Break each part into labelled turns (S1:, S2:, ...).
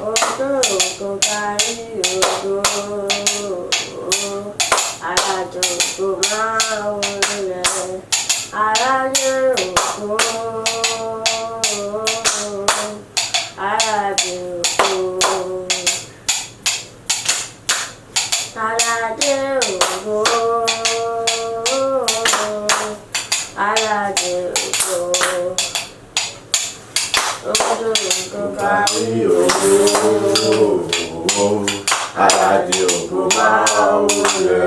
S1: Ògo ògo kárí ògo. Alájọ ògo máa wọlé. Alájọ ògo. Alájọ ògo. Aládé ògo. Aládé ògo. Ògo ògo kárí ògo.
S2: Aládé ògo máa wọlé.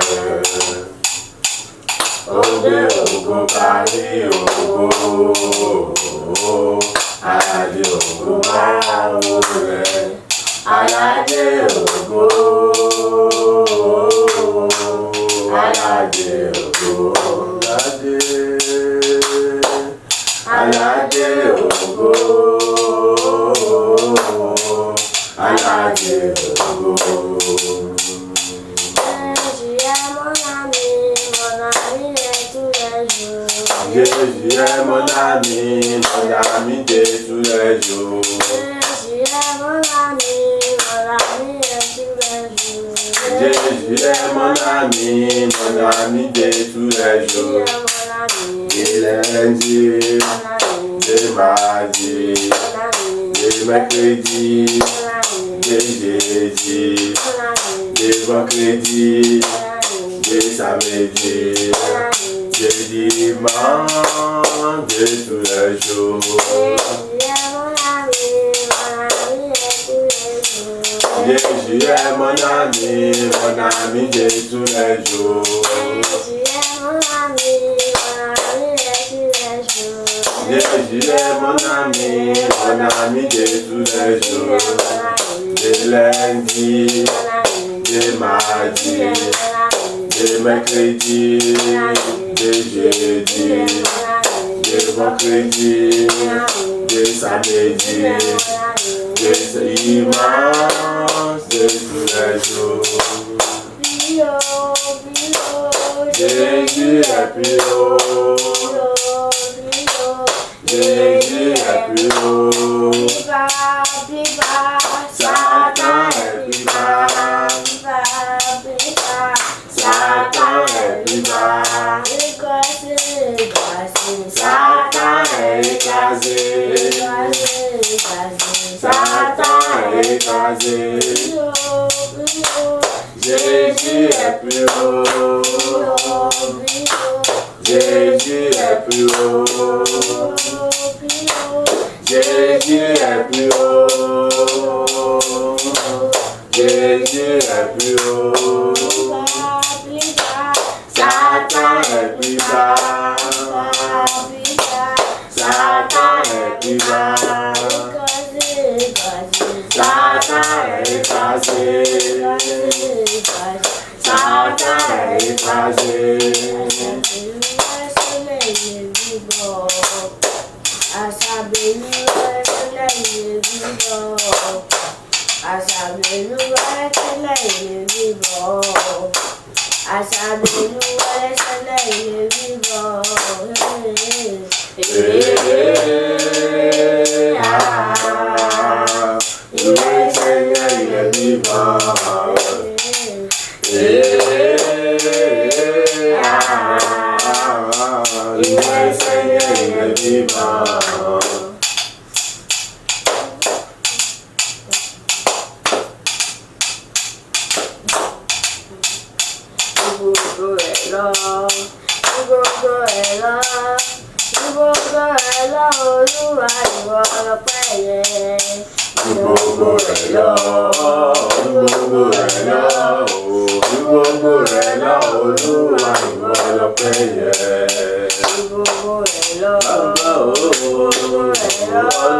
S2: Ó gbé ògo kárí ògo. Aládé ògo máa wọlé. Aládé ògo. Aládé ògo. Aládé. Aládé ògo. Aládé ògo.
S1: Jésus est mon ami, mon ami est tous les jours.
S2: Jésus est mon ami, mon ami de tous les jours.
S1: Jésus est mon ami, mon ami est tous les jours.
S2: Jésus est mon ami, mon ami de tous les
S1: Jésus
S2: jours.
S1: est mon ami,
S2: De lundi,
S1: mon ami,
S2: de mardi,
S1: mon ami,
S2: de mercredi,
S1: mon ami,
S2: de jeudi,
S1: mon ami,
S2: de vendredi,
S1: mon ami,
S2: de samedi,
S1: mon ami.
S2: De dimanche, de tous les jours.
S1: Jésus est mon ami, mon ami est tous les jours.
S2: Jésus est mon ami de tous les jours.
S1: Jésus est mon ami, mon ami est tous les jours.
S2: Jésus est mon ami de tous les
S1: Jésus
S2: jours.
S1: est mon ami,
S2: De lundi,
S1: mon ami,
S2: de mardi,
S1: Jésus est mon ami,
S2: de mercredi, de jeudi,
S1: Jésus est mon ami,
S2: de vendredi,
S1: mon ami,
S2: de samedi,
S1: Jésus est mon ami.
S2: De dimanche, de tous les jours.
S1: Plus haut, plus haut,
S2: Jésus est plus haut,
S1: plus haut, plus haut.
S2: Jésus est plus haut,
S1: Plus bas, plus bas,
S2: Satan est plus bas,
S1: plus bas, plus bas,
S2: Satan est plus bas,
S1: Écrasé, écrasé,
S2: Satan est écrasé,
S1: écrasé, écrasé,
S2: Satan est écrasé,
S1: Plus haut, plus haut,
S2: Jésus est plus haut,
S1: plus haut, plus haut,
S2: Jésus est plus haut,
S1: plus haut,
S2: Jésus est plus haut, Jésus est plus haut,
S1: plus bas, plus bas,
S2: Satan est plus bas,
S1: plus bas,
S2: Satan est plus bas,
S1: écrasé, écrasé,
S2: Satan est écrasé,
S1: écrasé, écrasé,
S2: Satan est écrasé. Eh, ah, le Seigneur il est vivant. Eh, ah, le Seigneur il est vivant.
S1: Gbogbo ẹ̀ lọ, gbogbo ẹ̀ lọ, gbogbo ẹ̀ lọ, Olúwa ìwọ lọpẹ́ yẹ.
S2: Gbogbo rẹ̀ lọ, gbogbo rẹ̀ lọ, gbogbo rẹ̀ lọ, Olúwa ìwọ lọpẹ́ yẹ.
S1: Gbogbo ẹ̀ lọ,
S2: Bàbá o, Ọlọ́run wa.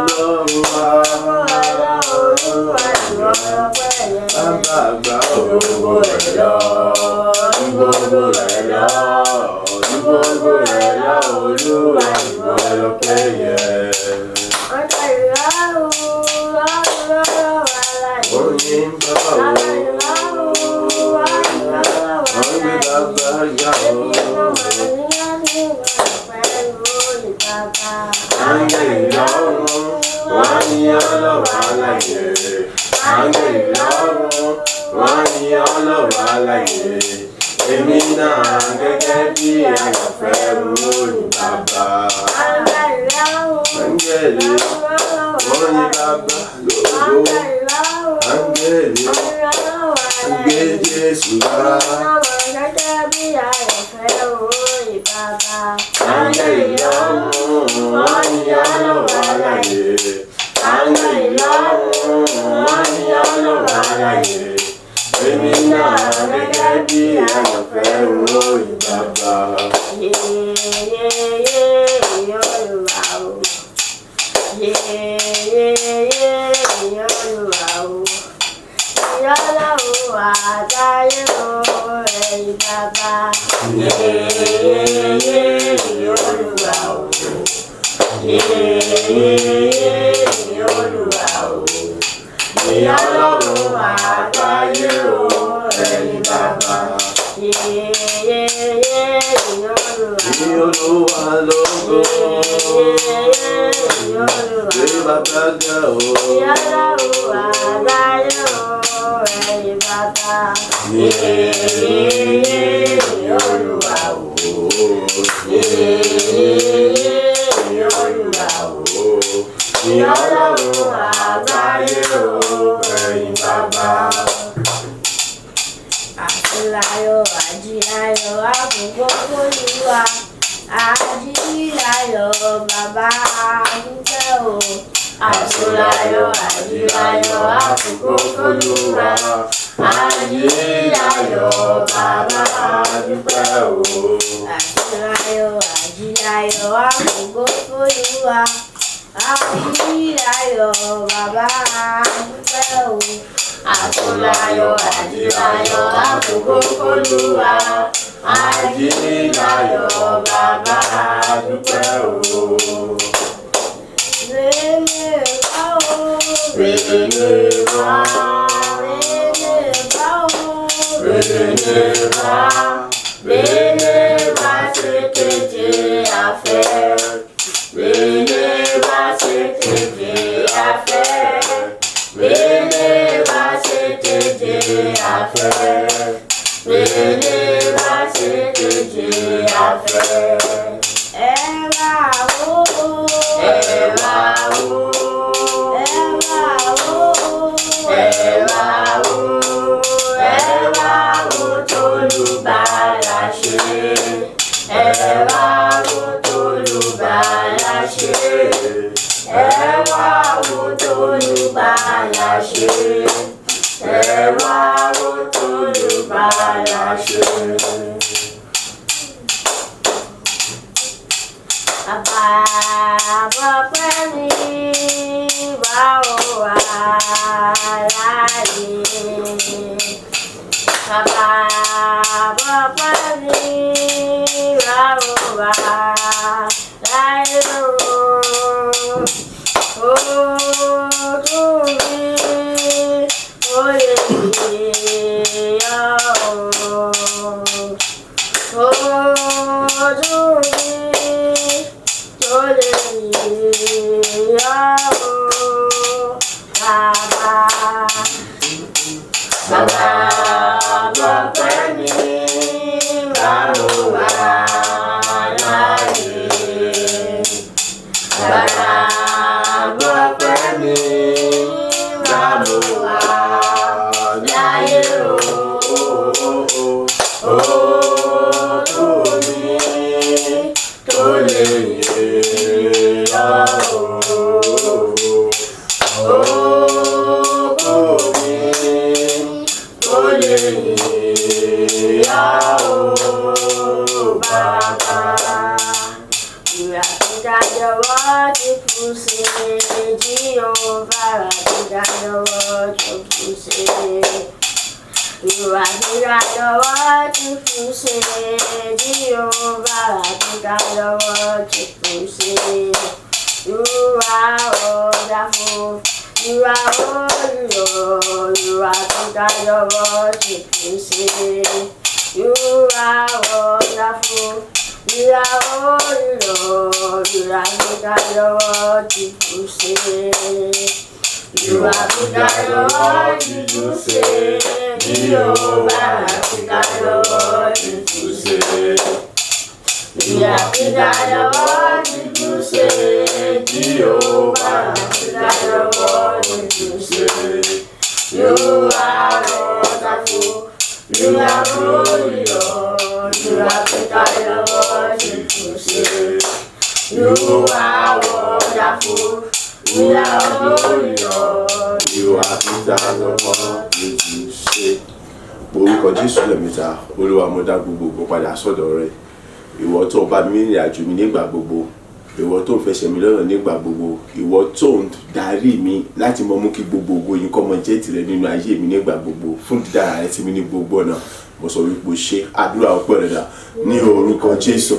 S1: Gbogbo ẹ̀ lọ, Olúwa ìwọ lọpẹ́ yẹ.
S2: Bàbá àgbà o, gbogbo rẹ̀ lọ, gbogbo rẹ̀ lọ, gbogbo rẹ̀ lọ, Olúwa ìwọ lọpẹ́ yẹ.
S1: Ọjọ́ ìlọ́run, lọ́run lọ́rọ̀ wà láyé.
S2: Oyin bàbá o, wọ́n gbé bàbá yá o. Áńgẹ́lì lọ́run, wọ́n ní Ọlọ́run aláyè. Áńgẹ́lì lọ́run wọ́n ní Ọlọ́run alààyè. Èmi náà gẹ́gẹ́ bí àyànfẹ́ n ó yìn Bàbá. Áńgẹ́lì wọ́n ní Bàbá lógo. Áńgẹ́lì gbé Jésù ga. Áńgẹ́lì lọ́run wọ́n ní Ọlọ́run alààyè. Áńgẹ́lì lọ́run wọ́n ní Ọlọ́run alààyè. Èmi náà gẹ́gẹ́ bí àyànfẹ́ n ó yìn Bàbá. Yé, Olúwa o. Yé, Olúwa o. Ní Ọlọ́run àgbáyé o, ẹ̀yin bàbá. Ní Olúwa lógo. Gbé bàbá ga o. Yé, Olúwa o. Yé, Olúwa o. Ní Ọlọ́run àgbáyé o, ẹ̀yin bàbá.
S1: Àjíláyọ̀ àjíláyọ̀ àkókò Olúwa. Àjíláyọ̀ bàbá dúpẹ́ o.
S2: Àjíláyọ̀ àjíláyọ̀ àkókò Olúwa. Àjíláyọ̀ bàbá dúpẹ́ o.
S1: Àjíláyọ̀ àjíláyọ̀ àkókò Olúwa. Àjíláyọ̀ bàbá dúpẹ́ o.
S2: Àjíláyọ̀ àjíláyọ̀ àkókò Olúwa. Àjíláyọ̀ bàbá dúpẹ́ o.
S1: Rere wá o.
S2: Rere wá.
S1: Rere wá o.
S2: Rere wá. Rere wá ṣe keje afẹ́. Rere wá ṣe keje afẹ́. Rere wá ṣe keje afẹ́. Rere wá ṣe keje afẹ́.
S1: Ẹ wá o.
S2: Ẹ wá o.
S1: Ẹ wá o.
S2: Ẹ wá o. Ẹ wá o t'Olùgbàlà ṣe. Ẹ wá o t'Olùgbàlà ṣe. Ẹ wá o t'Olùgbàlà ṣe. Ẹ wá o t'Olùgbàlà ṣe.
S1: Bàbá bọ́pẹ́ mi bá ò wà láàyè. Bàbá bọ́pẹ́ mi bá ò wà láàyè o. Ojú mi ó lè yọ o. Ojú mi tó lè yọ o. Bàbá.
S2: Bàbá bọ́pẹ́ mi bá ò wà láàyè. Bàbá bọ́pẹ́ mi bá ò wà láàyè o. Ojú mi tó lè yọ o. Ojú mi tó lè yọ o. Bàbá.
S1: Ìràkúdàjọwọ́ ti kú sí Jehovah, ìràkúdàjọwọ́ ti kú sí. Ìràkúdàjọwọ́ ti kú sí Jehovah, ìràkúdàjọwọ́ ti kú sí. You are wonderful, you are holy, Lord, ìràkúdàjọwọ́ ti kú sí. You are wonderful. You are holy, Lord. You are the God of what you say. You are the God of all to say. Jehovah, the God of all to say. You are the God of all to say. Jehovah, the God of all to say. You are wonderful. You are glorious. You are the God of all to say. You are wonderful. You are glorious.
S2: You are the God of all to say. Orúkọ Jésù lẹ́mìta, Olúwa, mo dá gbogbo ògo padà sọ́dọ̀ rẹ. Ìwọ tó bá mi rìnrìn àjò mi nígbà gbogbo, ìwọ tó ń fẹsẹ̀ mi lọ́nà nígbà gbogbo, ìwọ tó ń darí mi láti mọ mú kí gbogbo ògo yìí kó mọ jẹ́ tìrẹ nínú ayé mi nígbà gbogbo, fún dídára rẹ sí mi ní gbogbo ọ̀nà. Mo sọ wípé o ṣe. Àdúrà ọpẹ́ rẹ dà ní orúkọ Jésù,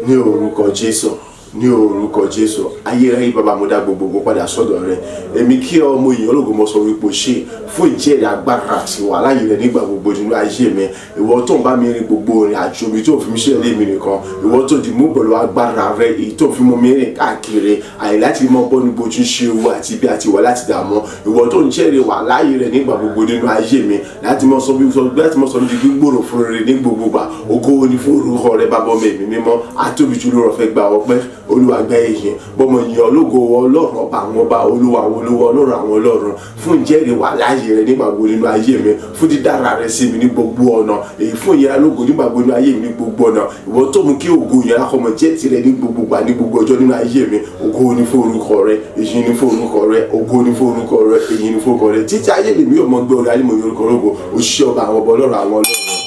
S2: ní orúkọ Jésù, ní orúkọ Jésù. Ayérayé Bàbá, mo dá gbogbo ògo padà sọ́dọ̀ rẹ. Èmi kí ọmọ èèyàn ológo, mo sọ wípé o ṣe fún ìjẹ́rìí agbára àti wàhálà yìí rẹ nígbà gbogbo nínú ayé mi. Ìwọ tó ń bá mi rin gbogbo ìrìn àjò mi, tó fi mi sílẹ̀ lémi nìkan, ìwọ tó di mú pẹ̀lú agbára rẹ, èyí tó fi mú mi rìn káàkiri àyè láti mọ bọ́ ní bójú ṣe ewu àti ibi àti wà láti dààmú, ìwọ tó ń jẹ́rìí wàhálà yìí rẹ nígbà gbogbo nínú ayé mi láti mọ sọ bí láti mọ sọ bí gbígbòrò fún rere ní gbogbo gbà. Ògo ni fún orúkọ rẹ, Bàbá, ọmọ, ẹ̀mí mímọ́. Atóbi jù lórọ̀ fẹ́ gba ọpẹ́. Olúwa, gba ìyìn. Bọ́mọ yìn ológo, Ọlọ́run ọba àwọn ọba, Olúwa àwọn olúwa, Ọlọ́run àwọn ọlọ́run, fún ìjẹ́rìí wà láàyè rẹ nígbà gbogbo nínú ayé mi, fún dídára rẹ sí mi ní gbogbo ọ̀nà, èyí fún ìyẹra lógo nígbà gbogbo nínú ayé mi ní gbogbo ọ̀nà, ìwọ tó mú kí ògo ìyẹra kọ́mọ jẹ́ tirẹ̀ ní gbogbo gbà ní gbogbo ọjọ́ nínú ayé mi. Ògo ni fún orúkọ rẹ, èyí ni fún orúkọ rẹ. Ògo ni fún orúkọ rẹ, èyí ni fún orúkọ rẹ. Títí ayé lèmi yóò mọ gbé orí ayé mo yorùkọ lógo. Òṣìṣẹ́ ọba àwọn ọba, Ọlọ́run àwọn ọlọ́run.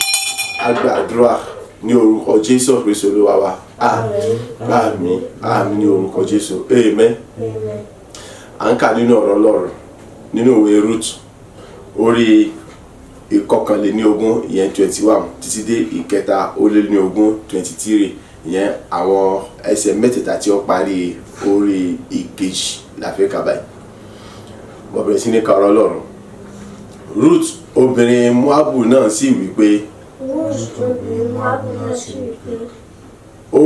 S2: Agbàdúrà ní orúkọ Jésù Kristu Olúwa wa. Àmín, àmín ní orúkọ Jésù. Amen.
S1: Amen.
S2: À ń kà nínú ọ̀rọ̀ Ọlọ́run nínú ìwé Ruth, orí 21, ìyẹn 21, títí dé 23, 23, ìyẹn àwọn ẹsẹ̀ mẹ́tẹ̀ẹ̀ta tí ó parí orí ìkejì la fẹ́ kà báyìí. Mo bẹ̀rẹ̀ sí ní ka ọ̀rọ̀ Ọlọ́run. Ruth obìnrin Moabu náà sì wí pé,
S1: Ruth obìnrin Moabu náà sì wí pé,
S2: ó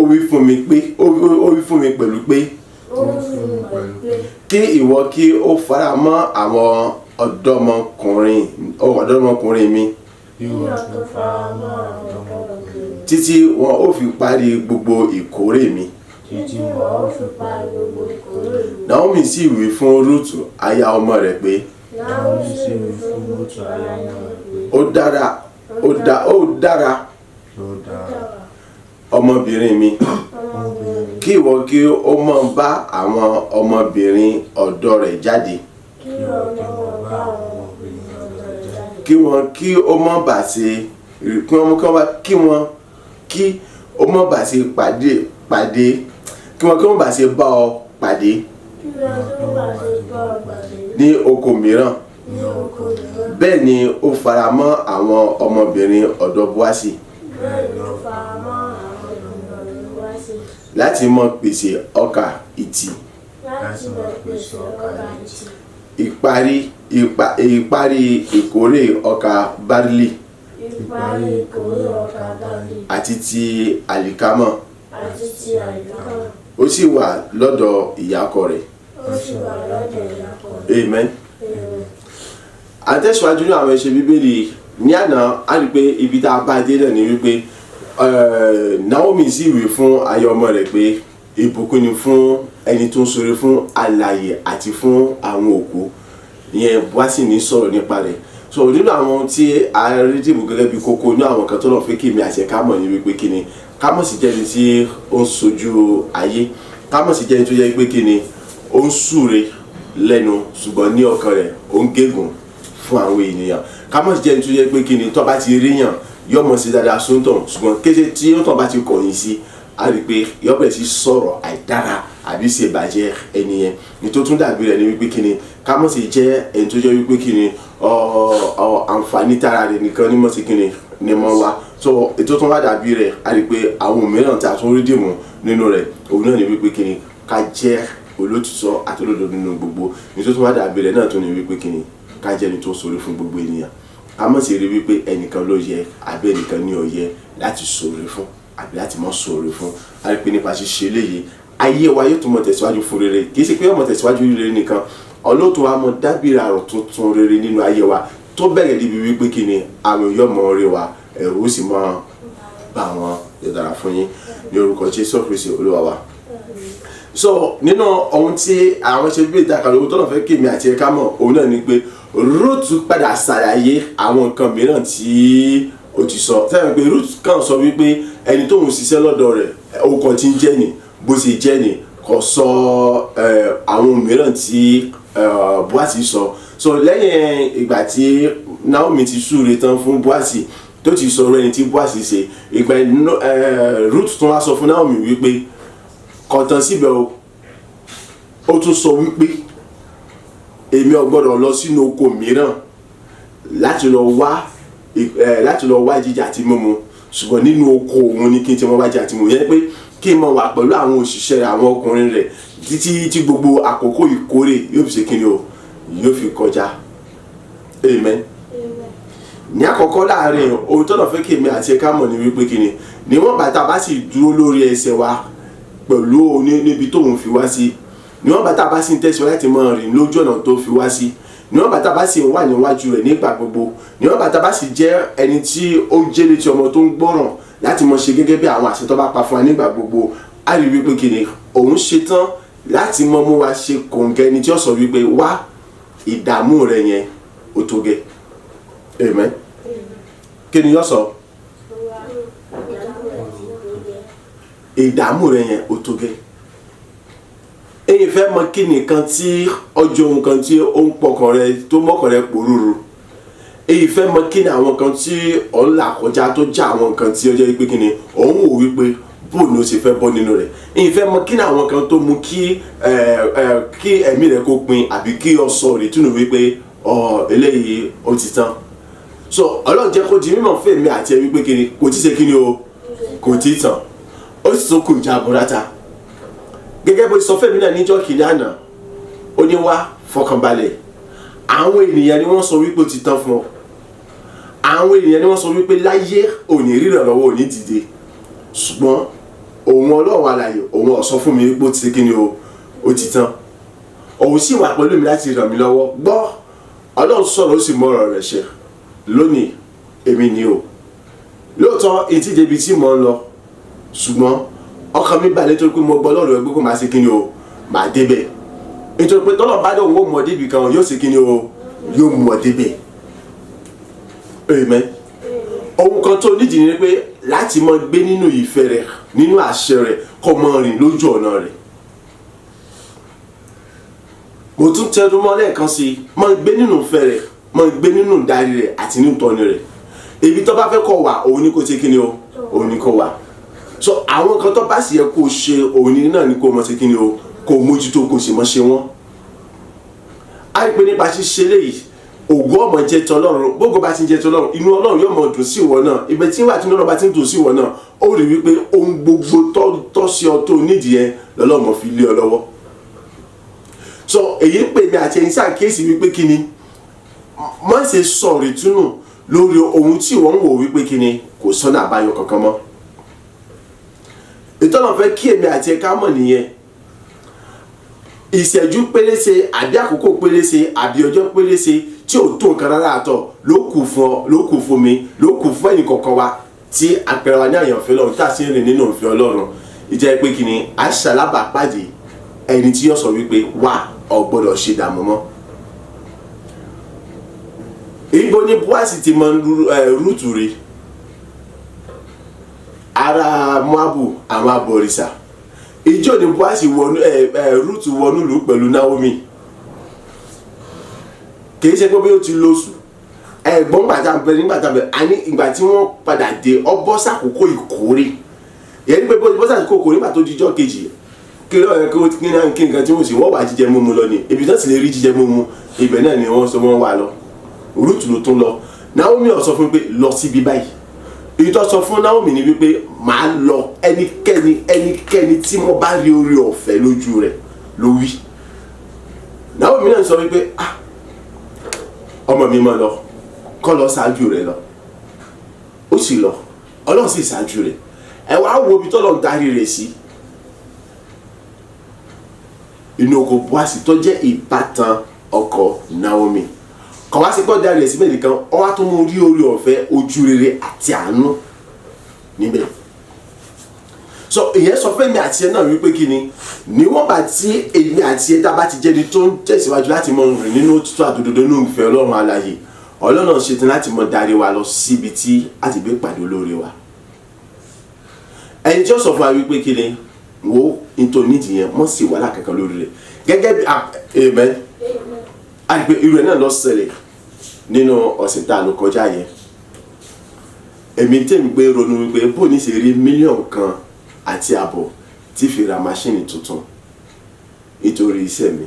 S2: wí fún mi pé ó wí fún mi pẹ̀lú pé,
S1: ó wí fún mi pẹ̀lú pé,
S2: kí ìwọ kí ó fara mọ́ àwọn ọ̀dọ́mọkùnrin mi
S1: kí ìwọ tó fara mọ́ àwọn ọ̀dọ́mọkùnrin
S2: títí wọn ó fi parí gbogbo ìkórè mi.
S1: Títí wọn ó fi parí gbogbo ìkórè mi.
S2: Naomi sì wí fún Rúùtù aya ọmọ rẹ̀ pé,
S1: Naomi sì wí fún Rúùtù aya ọmọ rẹ̀ pé,
S2: ó dára, ó dára,
S3: Ó dára,
S2: ọmọbìnrin mi,
S1: ọmọbìnrin,
S2: kí ìwọ kí ó mọ̀ bá àwọn ọmọbìnrin ọ̀dọ́ rẹ̀ jáde,
S1: kí ìwọ máa bá àwọn ọmọbìnrin ọ̀dọ́ rẹ̀ jáde,
S2: kí wọn kí ó mọ̀ bá ṣe kí wọn kí wọn kí ó mọ̀ bá ṣe pàdé pàdé kí wọn bá ṣe bá ọ pàdé
S1: kí wọn tó bá ṣe bá ọ pàdé
S2: ní oko mìíràn.
S1: ní oko mìíràn.
S2: Bẹ́ẹ̀ ni ó fara mọ́ àwọn ọmọbìnrin ọ̀dọ́ Bóásì
S1: Bẹ́ẹ̀ ni ó fara mọ́ àwọn ọmọbìnrin ọ̀dọ́ Bóásì
S2: láti mọ pèsè ọkà ìtì
S1: láti máa pèsè ọkà ìtì
S2: ìparí ìkórè ọkà bárílì
S1: ìparí ìkórè ọkà báàlì
S2: àti ti àlìkámọ̀.
S1: Àti ti àlìkámà.
S2: Ó sì wà lọ́dọ̀ ìyá ọkọ rẹ̀.
S1: Ó sì wà lọ́dọ̀ ìyá ọkọ rẹ̀.
S2: Amen.
S1: Amen.
S2: Àtẹ̀síwájú ní àwọn ẹsẹ̀ Bíbélì ní àná, a rí i pé ibi tá a bá dé náà ni wípé Naomi sì wí fún aya ọmọ rẹ̀ pé ìbùkún ni fún ẹni tó ń ṣoore fún alààyè àti fún àwọn òkú. Ìyẹn Bóásì ní sọ̀rọ̀ nípa rẹ̀. So nínú àwọn tí a rí dìbò gẹ́gẹ́ bí kókó ní àwọn kan tó lọ́ọ́ fẹ́ kí èmi àti ẹ̀ka mọ̀ ní wípé kí ni ká mọ̀ sí jẹ́ni tí ó ń sojú ayé, ká mọ̀ sí jẹ́ni tó jẹ́ pé kí ni ó ń súre lẹ́nu, ṣùgbọ́n ní ọkàn rẹ̀ ó ń gégùn fún àwọn ènìyàn. Ká mọ̀ sí jẹ́ni tó jẹ́ pé kí ni tó bá ti ríyàn yóò mọ̀ sí dáadáa sóńtàn, ṣùgbọ́n kété tí ó tàn bá ti kọ̀yìn sí, a rí i pé yóò bẹ̀rẹ̀ sí sọ̀rọ̀ àìdára àbí ṣe ìbàjẹ́ ẹni yẹn. Ní tó tún dàbí rẹ̀ ni wípé kí ni ká mọ̀ sí jẹ́ ẹni tó jẹ́ wípé kí ni ọ àǹfààní tára rẹ̀ nìkan ní mọ̀ sí kí ni ni mọ̀ wá. So ètò tó wá dàbí rẹ̀, a rí i pé àwọn mìíràn tí a tún rí dìmú nínú rẹ̀, òun náà ni wípé kí ni ká jẹ́ olótìtọ́ àti olódodo nínú gbogbo. Ní tó tún wá dàbí rẹ̀ náà tún ni wípé kí ni ká jẹ́ ẹni tó ṣoore fún gbogbo ènìyàn. Ká mọ̀ sí rí wípé ẹnìkan ló yẹ àbí ẹnìkan ní ó yẹ láti ṣoore fún àbí láti mọ̀ ṣoore fún. A rí pé nípa ṣíṣe eléyìí, ayé wa yóò tún mọ̀ tẹ̀síwájú fún rere. Kì í ṣe pé yóò mọ̀ tẹ̀síwájú rere nìkan. Ọlọ́tún wa mọ dábìrì àrùn tuntun rere nínú ayé wa tó bẹ̀rẹ̀ níbi wípé kí ni àwọn èèyàn mọ̀ rí wa, ẹ̀rù ó sì mọ́ bá wọn. Yóò dára fún yín ní orúkọ Jésù Kristi Olúwa wa. So nínú ohun tí àwọn ṣe bí ìdákàlẹ̀ owó tọ́nà fẹ́ kémi àti ẹ̀ka mọ̀, òun náà ni pé Ruth padà ṣàlàyé àwọn nǹkan mìíràn tí ó ti sọ sẹ́yìn, pé Ruth kàn sọ wípé ẹni tóun ṣiṣẹ́ lọ́dọ̀ rẹ̀, orúkọ tí ń jẹ́ ni bó ṣe jẹ́ ni, kò sọ àwọn mìíràn tí Bóàsì sọ. So lẹ́yìn ìgbà tí Naomi ti súre tán fún Bóàsì, tó ti sọ̀rọ̀ ẹni tí Bóàsì ṣe, ìgbà Ruth tún wá sọ fún Naomi wípé kò tán síbẹ̀ o. Ó tún sọ wípé èmi ò gbọ́dọ̀ lọ sínú oko mìíràn láti lọ wá jíjẹ àti mímu, ṣùgbọ́n nínú oko òun ni kí n ti mọ wá jíjẹ àti mímu yẹn, pé kí n mọ wà pẹ̀lú àwọn òṣìṣẹ́ rẹ̀, àwọn ọkùnrin rẹ̀, títí tí gbogbo àkókò ìkórè yóò fi ṣe kí ni o, yóò fi kọjá. Amen. Ní àkọ́kọ́ láàrin ohun tọ́nà fẹ́ kí èmi àti ẹ̀ka mọ̀ ní wípé kí ni níwọ̀n bàtà bá sì dúró lórí ẹsẹ̀ wa pẹ̀lú níbi tóun fi wá sí, níwọ̀n bàtà bá sì ń tẹ̀síwájú láti máa rìn lójú ọ̀nà tó fi wá sí, níwọ̀n bàtà bá sì ń wà níwájú rẹ̀ nígbà gbogbo, níwọ̀n bàtà bá sì jẹ́ ẹni tí ó jẹ́ létí ọmọ tó ń gbọ́ràn láti mọ ṣe gẹ́gẹ́ bí àwọn àṣẹ tó bá pa fún wa nígbà gbogbo, á rí wípé kí ni òun ṣetán láti mọ mú wa ṣe kòǹgẹ́ ẹni tí ó sọ wípé wá, ìdààmú rẹ yẹn ó tó gẹ́. Amen. Kí ni yóò sọ? Ìdààmú rẹ yẹn ó tó gẹ́. Èyí fẹ́ mọ kí nìkan tí ọjọ́ ohun kan tí ó ń pọkàn rẹ tó mọ́kàn rẹ pòrúurú. Èyí fẹ́ mọ kí ni àwọn kan tí ò ń là kọjá tó já àwọn nǹkan tí ó jẹ́ wípé kí ni òun wò wípé bóun ni ó ṣe fẹ́ bọ́ nínú rẹ̀. Èyí fẹ́ mọ kí ni àwọn kan tó mú kí ẹ̀mí rẹ kó pin àbí kí o sọ ìrètí nù wípé eléyìí ó ti tán. So Ọlọ́run jẹ́ kó di mímọ̀ fún èmi àti ẹ wípé kí ni kò tí ṣe kí ni o, kò tí tàn, ó sì tún kù ìjà burata. Gẹ́gẹ́ bó ti sọ fẹ́mi náà níjọ́ kìíní àná, ó ní wá fọkànbalẹ̀. Àwọn ènìyàn ni wọ́n sọ wípé ó ti tán fún ọ. Àwọn ènìyàn ni wọ́n sọ wípé láyé òní rírànlọ́wọ́ òní dìde, ṣùgbọ́n òun Ọlọ́run alààyè òun ó sọ fún mi wípé ó ti kí ni o, ó ti tán. Òun sì wà pẹ̀lú mi láti ràn mí lọ́wọ́. Gbọ́, Ọlọ́run sọ̀rọ̀ ó sì mọ ọ̀rọ̀ rẹ̀ ṣẹ. Lónìí èmi ni o, lóòótọ́ etí débi tí mò ń lọ, ṣùgbọ́n ọkàn mi balẹ̀ nítorí pé mo gbọ́ Ọlọ́run ẹgbẹ́ kó máa ṣe kí ni o, máa débẹ̀. Nítorí pé tọ́lọ̀ bá dé òun ó mọ̀ débi kan, yóò ṣe kí ni o, yóò mọ̀ débẹ̀. Amen. Ohun kan tó nídìí ni pé láti mọ gbé nínú ìfẹ́ rẹ̀, nínú àṣẹ rẹ̀, kó mọ rìn lójú ọ̀nà rẹ̀. Mo tún tẹnu mọ́ lẹ́ẹ̀kan sí i, mọ gbé nínú ìfẹ́ rẹ̀, mọ gbé nínú ìdarí rẹ̀ àti nínú ìtọ́ni rẹ̀. Ibi tó bá fẹ́ kó wà, òun ni kó ṣe kí ni o, òun ni kó wà. So àwọn kan tó bá sì yẹ kó ṣe, òun ni náà ni kó mọ ṣe kí ni o, kó mójútó, kó sì mọ ṣe wọ́n. A rí pé nípa ṣíṣe léyìí, ògo ọmọ jẹ́ ti Ọlọ́run. Gbogbo bá ti ń jẹ́ ti Ọlọ́run, inú Ọlọ́run yóò mọ dùn sí ìwọ náà. Ibẹ̀ tí wà tí inú Ọlọ́run bá ti ń dùn sí ìwọ náà, ó rí wípé ohun gbogbo tọ́ sí ọ tó nídìí yẹn lọ́lọ́mọ fi lé ọ lọ́wọ́. So èyí ń pè mí àti ẹni ṣàkíyèsí wípé kí ni má ṣe sọ ìrètí nù lórí ohun tí ìwọ ń wò wípé kí ni kò sọ́nà àbáyọ kankan mọ́. Ìtọ́nà fẹ́ kí èmi àti ẹ̀ka mọ̀ nìyẹn. Ìṣẹ́jú pérése àbí àkókò pérése àbí ọjọ́ pérése tí ò tó nǹkan rárá àtọ̀ ló kù fún ọ, ló kù fún mi, ló kù fún ẹnì kọ̀ọ̀kan wa tí àpẹẹrẹ wa ní àyànfẹ́ Ọlọ́run tá a sì ń rìn nínú òfin Ọlọ́run. Ìjẹ́ pé kí ni a ṣalábàápàdé ẹni tí yóò sọ wípé wá, ò gbọ́dọ̀ ṣe dààmú mọ́. Ibo ni Bóàsì ti mọ Rúùtù rí? Ará Móábù, àwọn abọ̀rìṣà. Ìjọ ni Bóàsì wọnú Rúùtù wọnú ìlú pẹ̀lú Naomi. Kìí ṣe pé bí ó ti lóṣù ẹ̀gbọ́n gbàtà bẹ nígbà tá bẹ àní ìgbà tí wọ́n padà dé ọbọ̀ sàkókò ìkórè. Ìyẹn ní pé bọ́ sàkókò ìkórè nígbà tó dijọ́ kejì, kí ló yẹ kí náà kí nǹkan tí wọ́n sì wọ́n wà jíjẹ múmu lọ ni. Ibi tó sì lè rí jíjẹ múmu ibẹ̀ náà ni wọ́n sọ wọ́n wà lọ. Rúùtù ló tún lọ. Naomi ó sọ fún pé lọ síbi báyìí. Èyí tó sọ fún Naomi ni wípé màá lọ ẹnikẹ́ni tí mo bá rí orí ọ̀fẹ́ lójú rẹ̀ ló wí. Naomi náà sọ wípé ah, ọmọ mi máa lọ, kọ́ lọ ṣáájú rẹ̀ lọ. Ó sì lọ, Ọlọ́run sì ṣáájú rẹ̀. Ẹ wá wo ibi tọ́lọ́run darí rẹ̀ sí. Inú oko Bóàsì tó jẹ́ ìbátan ọkọ Naomi. Kọ̀ wá sí pọ́ darí rẹ̀ síbẹ̀ nìkan, ó wá tún mú rí orí ọ̀fẹ́, ojú rere àti àánú níbẹ̀. So ìyẹn sọ fẹ́mi àti ẹ náà wípé kí ni, níwọ̀n bá tí èmi àti ẹ tá a bá ti jẹ́ni tó ń tẹ̀síwájú láti mọ rìn nínú òtítọ́ àtòdodo nínú ìfẹ́ Ọlọ́run alààyè, Ọlọ́run náà ṣetán láti mọ darí wa lọ síbi tí a ti gbé pàdé olóore wa. Ẹni tí ó sọ fún wa wípé kí ni, wo nítorí nídìí yẹn, mọ̀ sí wàhálà kankan lórí rẹ̀ gẹ́gẹ́ bí amen. A rí pé irú ẹ̀ náà lọ ṣẹlẹ̀ nínú ọ̀sẹ̀ tá a lò kọjá yẹn. Èmi tèmi gbé ronú wípé bó ní ṣe rí 1.5 mílíọ̀nù tí fi ra máṣíìnì tuntun nítorí iṣẹ́ mi.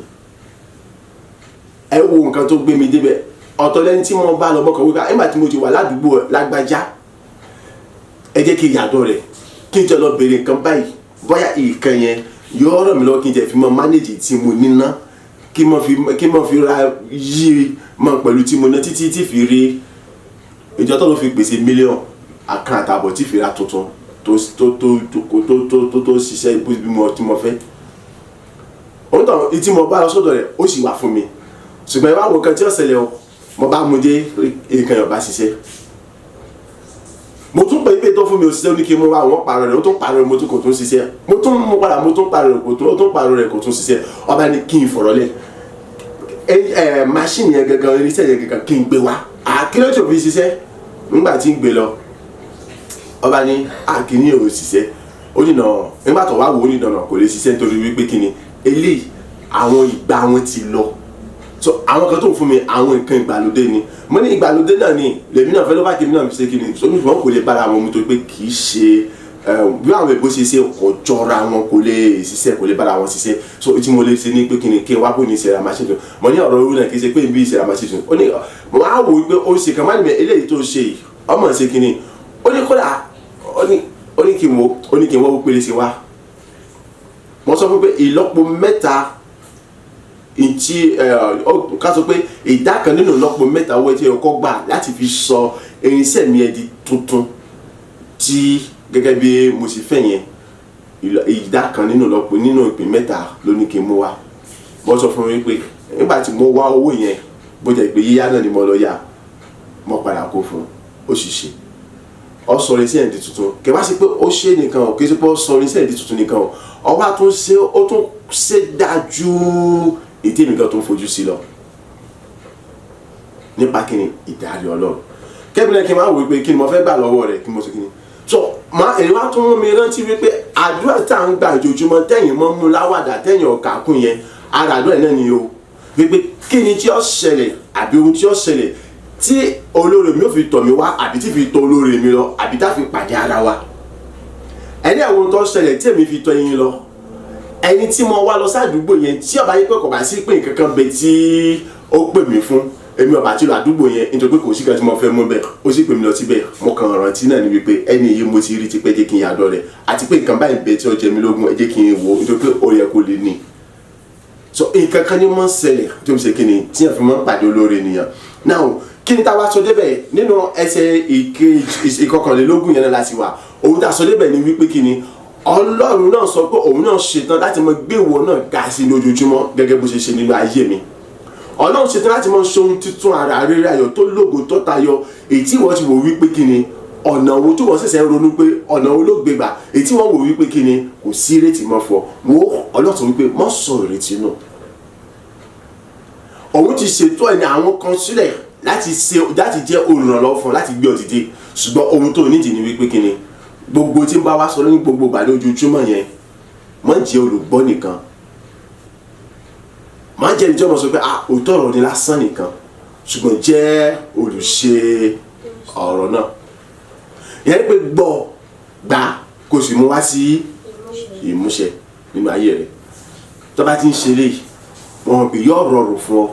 S2: Ẹ wo nǹkan tó gbé mi débẹ̀. Ọ̀tọ̀ lẹ́ni tí mo bá lọ mọ́kàn wípé nígbà tí mo ti wà ládùúgbò lágbájá, ẹ jẹ́ kí n yàdọ̀ rẹ̀, kí n jẹ́ lọ béèrè nǹkan báyìí, bóyá ìkan yẹn yóò ràn mí lọ́wọ́, kí n jẹ́ fi mọ manage tí mo níná, kí mo fi ra yí mọ pẹ̀lú tí mo ná títí tí fi rí ìjọ tó ló fi pèsè 1.5 mílíọ̀nù tí fi ra tuntun tó tó tó tó tó tó tó tó ṣiṣẹ́ bí mo tí mo fẹ́. Òun tàn tí mo bá lọ sọ́dọ̀ rẹ̀, ó sì wà fún mi, ṣùgbọ́n ẹ wá wo nǹkan tí ó ṣẹlẹ̀ o. Mo bá mu dé, nǹkan yẹn ò bá ṣiṣẹ́. Mo tún pè é pé tó fún mi òṣìṣẹ́, ó ní kí n mú wá, wọ́n pààrọ̀ rẹ̀, ó tún pààrọ̀ rẹ̀, mo tún kò tún ṣiṣẹ́. Mo tún mú padà, mo tún pààrọ̀ rẹ̀, kò tún, ó tún pààrọ̀ rẹ̀, kò tún ṣiṣẹ́. Ọba ní kí n fọ̀rọ̀ lẹ̀, ẹ ẹ machine yẹn gangan, irinṣẹ́ yẹn gangan, kí n gbé wá. Àkílẹ̀ tó fi ṣiṣẹ́ nígbà tí ń gbé lọ, ọba ní àkíní ò ṣiṣẹ́. Ó ní nà nígbà tó wá wò ó, ní nànà kò lè ṣiṣẹ́ nítorí wípé kí ni, eléyìí àwọn ìgbà wọn ti lọ. So àwọn kan tó ń fún mi, àwọn nǹkan ìgbàlódé ni. Mo ní ìgbàlódé náà ni lèmi náà fẹ́ ló bá kí mi náà fi ṣe kí ni. So ní ìfọwọ́n kò lè bára wọn mu tó pé kì í ṣe bí àwọn èbó ṣe ṣe kò jọra wọn, kò lè ṣiṣẹ́, kò lè bára wọn ṣiṣẹ́. So tí mo lè ṣe ní pé kí ni, kí n wá bò ní ìṣẹ̀ra machine tuntun. Mo ní ọ̀rọ̀ owó náà kì í ṣe pé bí ìṣẹ̀ra machine tuntun. Ó ní mo wá wò ó pé ó ṣe kàn má ní mi eléyìí tó ṣe yìí, ọmọ ṣe kí ni. Ó ní kódà ó ní kí n wo, ó ní kí n wọ́n pélé sí wa. Mo sọ fún pé ìlọ́po mẹ́ta ntí ẹ ká sọ pé ìdá kan nínú ìlọ́po mẹ́ta owó tí ọkọ gbà láti fi sọ irinṣẹ́ mi ẹ di tuntun tí gẹ́gẹ́ bí mo sì fẹ́ yẹn, ìdá kan nínú ìlọ́po nínú ìpín mẹ́ta ló ní kí n mú wá. Mo sọ fún mi pé nígbà tí mo wá owó yẹn, bó jẹ́ pé yíyá náà ni mo lọ yá, mo padà kó fún un, ó sì ṣe, ó sọ irinṣẹ́ yẹn di tuntun. Kì í wá sí pé ó ṣe nìkan o, kì í ṣe pé ó sọ irinṣẹ́ yẹn di tuntun nìkan o, ọwọ́ tún ṣe, ó tún ṣe dájú ètí èmi gan tó ń fojú sí lọ. Nípa kíni? Ìdarí Ọlọ́run. Kẹ́bìnrin kí n máa wò pé kí ni mo fẹ́ gbà lọ́wọ́ rẹ̀, kí mo ṣe kíni. So ma èyí wá tún mú mi rántí wípé àdúrà tá à ń gbà ojoojúmọ́, tẹ̀yìn mọ́ mú láwàdà, tẹ̀yìn ọ̀kà kún yẹn, ara àdúrà náà ni o, wípé kí ni tí ó ṣẹlẹ̀ àbí ohun tí ó ṣẹlẹ̀ tí olóore mi ò fi tọ̀ mí wá, àbí tí fi tọ̀ olóore mi lọ, àbí tá fi pàdé ara wa. Ẹni àwọn ohun tó ṣẹlẹ̀ tí èmi fi tọ̀ yín lọ, ẹni tí mo wá lọ sádùúgbò yẹn, tí ó bá yí pé kò bá sí pé nǹkan kan bẹ tí ó pè mí fún, èmi ọba tí lọ àdúgbò yẹn, nítorí pé kò sí kan tí mo fẹ́ mú bẹ́ẹ̀. Ó sì pè mí lọ síbẹ̀. Mo kàn rántí náà ni wípé ẹni yìí mo ti rí tipẹ́, jẹ́ kí n yàdọ̀ rẹ̀, àti pé nǹkan báyìí bẹ tí ó jẹ mí lógún, ẹ jẹ́ kí n wò ó, nítorí pé ó yẹ kó lè ní. So nǹkan kan ní mọ́ ń ṣẹlẹ̀ tó ń ṣe kí ni tí yẹn fi mọ́ ń pàdé olóore nìyẹn. Now, kí ni tá a wá sọ débẹ̀ nínú ẹsẹ̀ ìkọkànlélógún yẹn náà láti wà? Ohun tá a sọ débẹ̀ ni wípé kí ni, Ọlọ́run náà sọ pé òun náà ṣetán láti mọ gbé ìwọ náà ga sí lójoojúmọ́, gẹ́gẹ́ bó ṣe ṣe nínú ayé mi. Ọlọ́run ṣetán láti mọ ṣe ohun tuntun, ara rere, ayọ̀ tó lógo, tó tayọ èyí tí wọ́n ti wò wípé kí ni, ọ̀nà wo tí wọ́n ṣẹ̀ṣẹ̀ ń ronú pé ọ̀nà wo ló gbégbà, èyí tí wọ́n wò wípé kí ni, kò sí ìrètí mọ́ fọ́ wo. Ọlọ́run sọ wípé mọ́ sọ ìrètí nù, òun ti ṣètò ẹni àwọn kan sílẹ̀ láti ṣe, láti jẹ́ olùrànlọ́wọ́ fún ọ, láti gbé ọ dìde. Ṣùgbọ́n ohun tó nídìí ni wípé kí ni, gbogbo tí ń bá wa sọ ní gbogbo ìgbà lójoojúmọ́ yẹn, má jẹ́ olùgbọ́ nìkan, má jẹ́ ẹni tí wọ́n sọ pé ah, òótọ́ ọ̀rọ̀ ni lásán nìkan, ṣùgbọ́n jẹ́ olùṣe ọ̀rọ̀ náà. Ìyẹn ni pé gbọ́, gbà, kó sì mú wá sí ìmúṣẹ nínú ayé rẹ̀. Tó bá ti ń ṣe léyìí, wọ́n mọ̀ pé yóò rọrùn fún ọ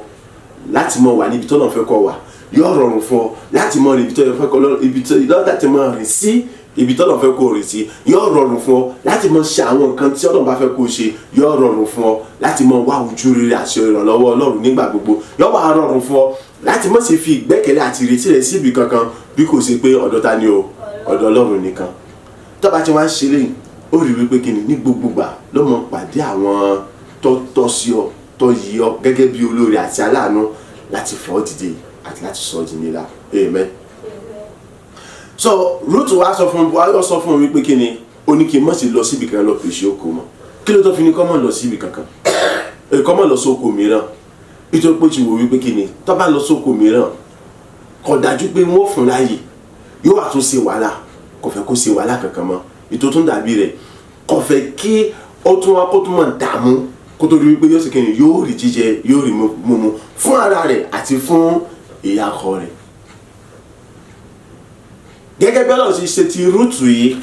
S2: láti mọ wà níbi tọ́nà fẹ́ kọ́ wà, yóò rọrùn fún ọ láti mọ ibi tó fẹ́ kọ́ lọ, ibi tó láti mọ rìn sí ibi tọ́nà fẹ́ kó rìn sí, yóò rọrùn fún ọ láti mọ ṣe àwọn nǹkan tí Ọlọ́run bá fẹ́ kó ṣe, yóò rọrùn fún ọ láti mọ wá ojú rere àti ìrànlọ́wọ́ Ọlọ́run nígbà gbogbo, yóò wá rọrùn fún ọ láti mọ̀ sí fi ìgbẹ́kẹ̀lé àti ìrètí rẹ síbi kankan bí kò ṣe pé ọ̀dọ̀ ta ni o, ọ̀dọ̀ Ọlọ́run nìkan. Tó bá ti wá ń ṣe léyìn, ó rí wípé kí ni, ní gbogbo gbà ló mọ pàdé àwọn tó tọ́ sí ọ, tó tó yí ọ gẹ́gẹ́ bí olóore àti aláàánú láti fọ́ ọ́ dìde àti láti sọ ọ́ di nílá. Amen. So Ruth wá sọ fún wa, sọ fún wípé kí ni ó ní kí n má sì lọ síbi kan lọ pèsè oko mọ́. Kí ló tó fi ní kọ́ mọ́ lọ síbi kankan, kọ́ mọ́ lọ sóko mìíràn? Nítorí pé ó ti wò wípé kí ni tó bá lọ sóko mìíràn, kò dájú pé wọ́n fún láàyè, yóò wà tún ṣe wàhálà. Kò fẹ́ kó ṣe wàhálà kankan mọ́. Ètò tún dàbí rẹ̀, kò fẹ́ kí ó tún wá kó tún mọ̀ dààmú kó tó di wípé yóò ṣe kí ni, yóò rí jíjẹ, yóò rí mímu fún ara rẹ̀ àti fún ìyá ọkọ rẹ̀. Gẹ́gẹ́ bí Ọlọ́run ṣe ṣe ti Rúùtù yìí,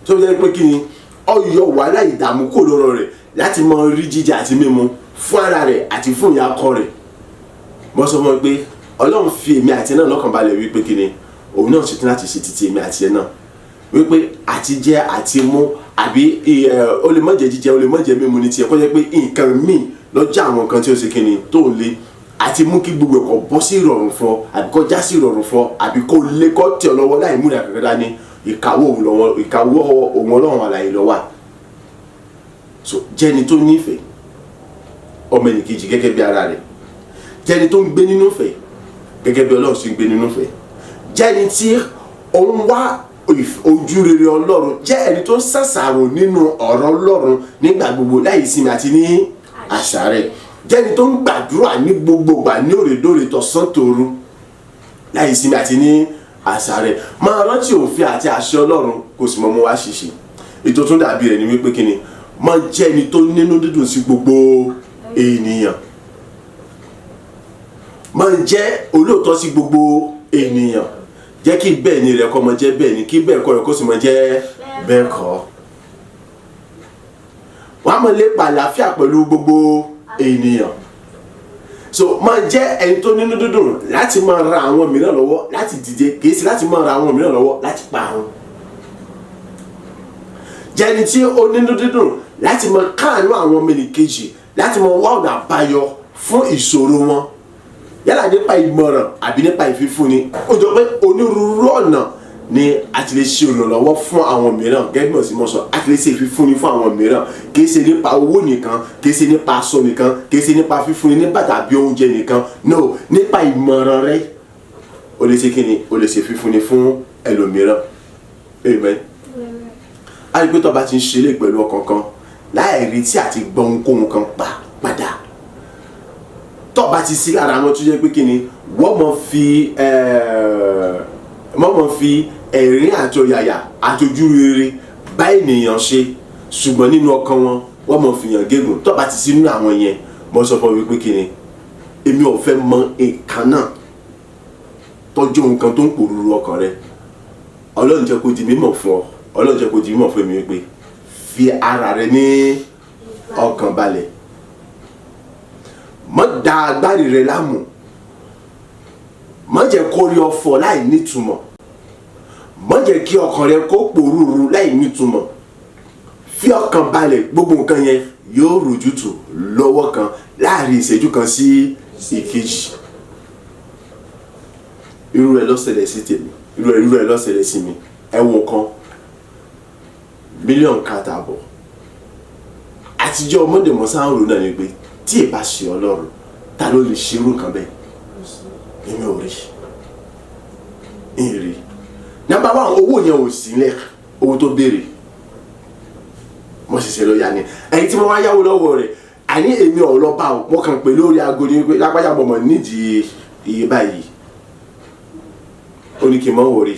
S2: tó jẹ́ pé kí ni ó yọ wàhálà ìdààmú kò lọ́rọ̀ rẹ̀ láti mọ rí jíjẹ àti mímu fún ara rẹ̀ àti fún ìyá ọkọ rẹ̀. Mo sọ fún ọ pé Ọlọ́run fi èmi àti ẹ náà lọ́kàn balẹ̀ wípé kí ni òun náà ṣetán láti ṣe títí èmi àti ẹ náà, wípé àti jẹ àti mú, àbí ó lè má jẹ jíjẹ, ó lè má jẹ mímu ní tiẹ̀, kó jẹ́ pé nǹkan míì lọ́jọ́ àwọn nǹkan tí ó ṣe kí ni tó ń le àti mú kí gbogbo ẹ̀kọ́ bọ́ sí ìrọ̀rùn fún ọ, àbí kó já sí ìrọ̀rùn fún ọ, àbí kó lé kó tẹ̀ ọ́ lọ́wọ́ láì múra kankan dání. Ìkáwọ́ òun lọ́wọ́, ìkáwọ́ òun Ọlọ́run àlàyé ló wà. So jẹ́ni tó nífẹ̀ẹ́ ọmọ ẹnìkejì gẹ́gẹ́ bí ara rẹ̀, jẹ́ni tó ń gbé nínú ìfẹ́ gẹ́gẹ́ bí Ọlọ́run ṣe ń gbé nínú ìfẹ́, jẹ́ni tí òun wá ojú rere Ọlọ́run, jẹ́ ẹni tó ń ṣàṣàrò nínú ọ̀rọ̀ Ọlọ́run nígbà gbogbo láì sinmi àti ní àṣàrẹ̀, jẹ́ni tó ń gbàdúrà ní gbogbo ìgbà ní òrèdóòrè, tọ̀sán tòru, láì sinmi àti ní àṣàrẹ̀. Máa rántí òfin àti àṣẹ Ọlọ́run, kò sì mọ mú wá ṣiṣẹ́. Ètò tún dàbí rẹ̀ ni wípé kí ni máa jẹ́ ẹni tó nínú dídùn sí gbogbo ènìyàn, máa jẹ́ olóòótọ́ sí gbogbo ènìyàn. Jẹ́ kí bẹ́ẹ̀ ni rẹ̀ kó máa jẹ́ bẹ́ẹ̀ ni, kí bẹ́ẹ̀ kọ́ rẹ̀ kó sì máa jẹ́ bẹ́ẹ̀ kọ́. Wàá máa lépa àlàáfíà pẹ̀lú gbogbo ènìyàn. So máa jẹ́ ẹni tó nínú dídùn láti máa ra àwọn mìíràn lọ́wọ́ láti dìde, kì í ṣe láti máa ra àwọn mìíràn lọ́wọ́ láti pa àwọn. Jẹ́ ẹni tí ó nínú dídùn láti máa káàánú àwọn ọmọ ẹnìkejì, láti máa wá ọ̀nà àbáyọ fún ìṣòro wọn, yálà nípa ìmọ̀ràn àbí nípa ìfífúnni. Ó jọ pé onírúurú ọ̀nà ni a ti lè ṣe ìrànlọ́wọ́ fún àwọn mìíràn. Gẹ́gẹ́ bí mo sì mọ̀ sọ, a ti lè ṣe ìfífúnni fún àwọn mìíràn, kì í ṣe nípa owó nìkan, kì í ṣe nípa aṣọ nìkan, kì í ṣe nípa fífúnni ní bàtà àbí oúnjẹ nìkan. No, nípa ìmọ̀ràn rẹ, o lè ṣe kí ni, o lè ṣe fífúnni fún ẹlòmíràn. Amen. A rí pé tó bá ti ń ṣe lè pẹ̀lú ọkàn kan láì retí àti gbọ́ ohunkóhun kan pa padà, tó bá ti sí lára àwọn tó jẹ́ pé kí ni wọ́n mọ̀ fi ẹ̀rín àti ọ̀yàyà àti ojú rere bá ènìyàn ṣe, ṣùgbọ́n nínú ọkàn wọn wọ́n mọ̀ fi yàn gégùn, tó bá ti sí nínú àwọn yẹn, mo sọ fún wípé kí ni èmi ò fẹ́ mọ nǹkan náà tọ́jú nǹkan tó ń pòrúurú ọkàn rẹ. Ọlọ́run jẹ́ kó di mímọ̀ fún ọ, Ọlọ́run jẹ́ kó di mímọ̀ fún mi wípé fi ara rẹ ní ọkàn balẹ̀, má da agbárí rẹ láàmú, má jẹ́ kó rí ọ̀fọ̀ láì nítumọ̀, má jẹ́ kí ọkàn rẹ kó pòrúurú láì nítumọ̀. Fi ọkàn balẹ̀, gbogbo nǹkan yẹn yóò rojútùú lọ́wọ́ kan láàrin ìṣẹ́jú kan sí ìkejì. Irú rẹ̀ ló ṣẹlẹ̀ sí tèmi, irú rẹ̀ ló ṣẹlẹ̀ sí mi. Ẹ̀wọ̀n kan 1.5 mílíọ̀nù àtijọ́ Monday mọ́sáàrò náà ni pé tí ì bá ṣe Ọlọ́run, ta ló lè ṣe irú nǹkan bẹ́ẹ̀? Èmi ò rí ìrì. Number one, owó yẹn ò sílẹ̀. Owó tó béèrè, mo ṣẹ̀ṣẹ̀ lọ yá ni. Ẹni tí mo wá yáwó lọ́wọ́ rẹ̀, àní èmi ò lọ bá o, mo kàn pé lórí aago ni pé lápájá, mo mọ̀ nídìí iye báyìí. Ó ní kí n mọ̀ wọ̀rí,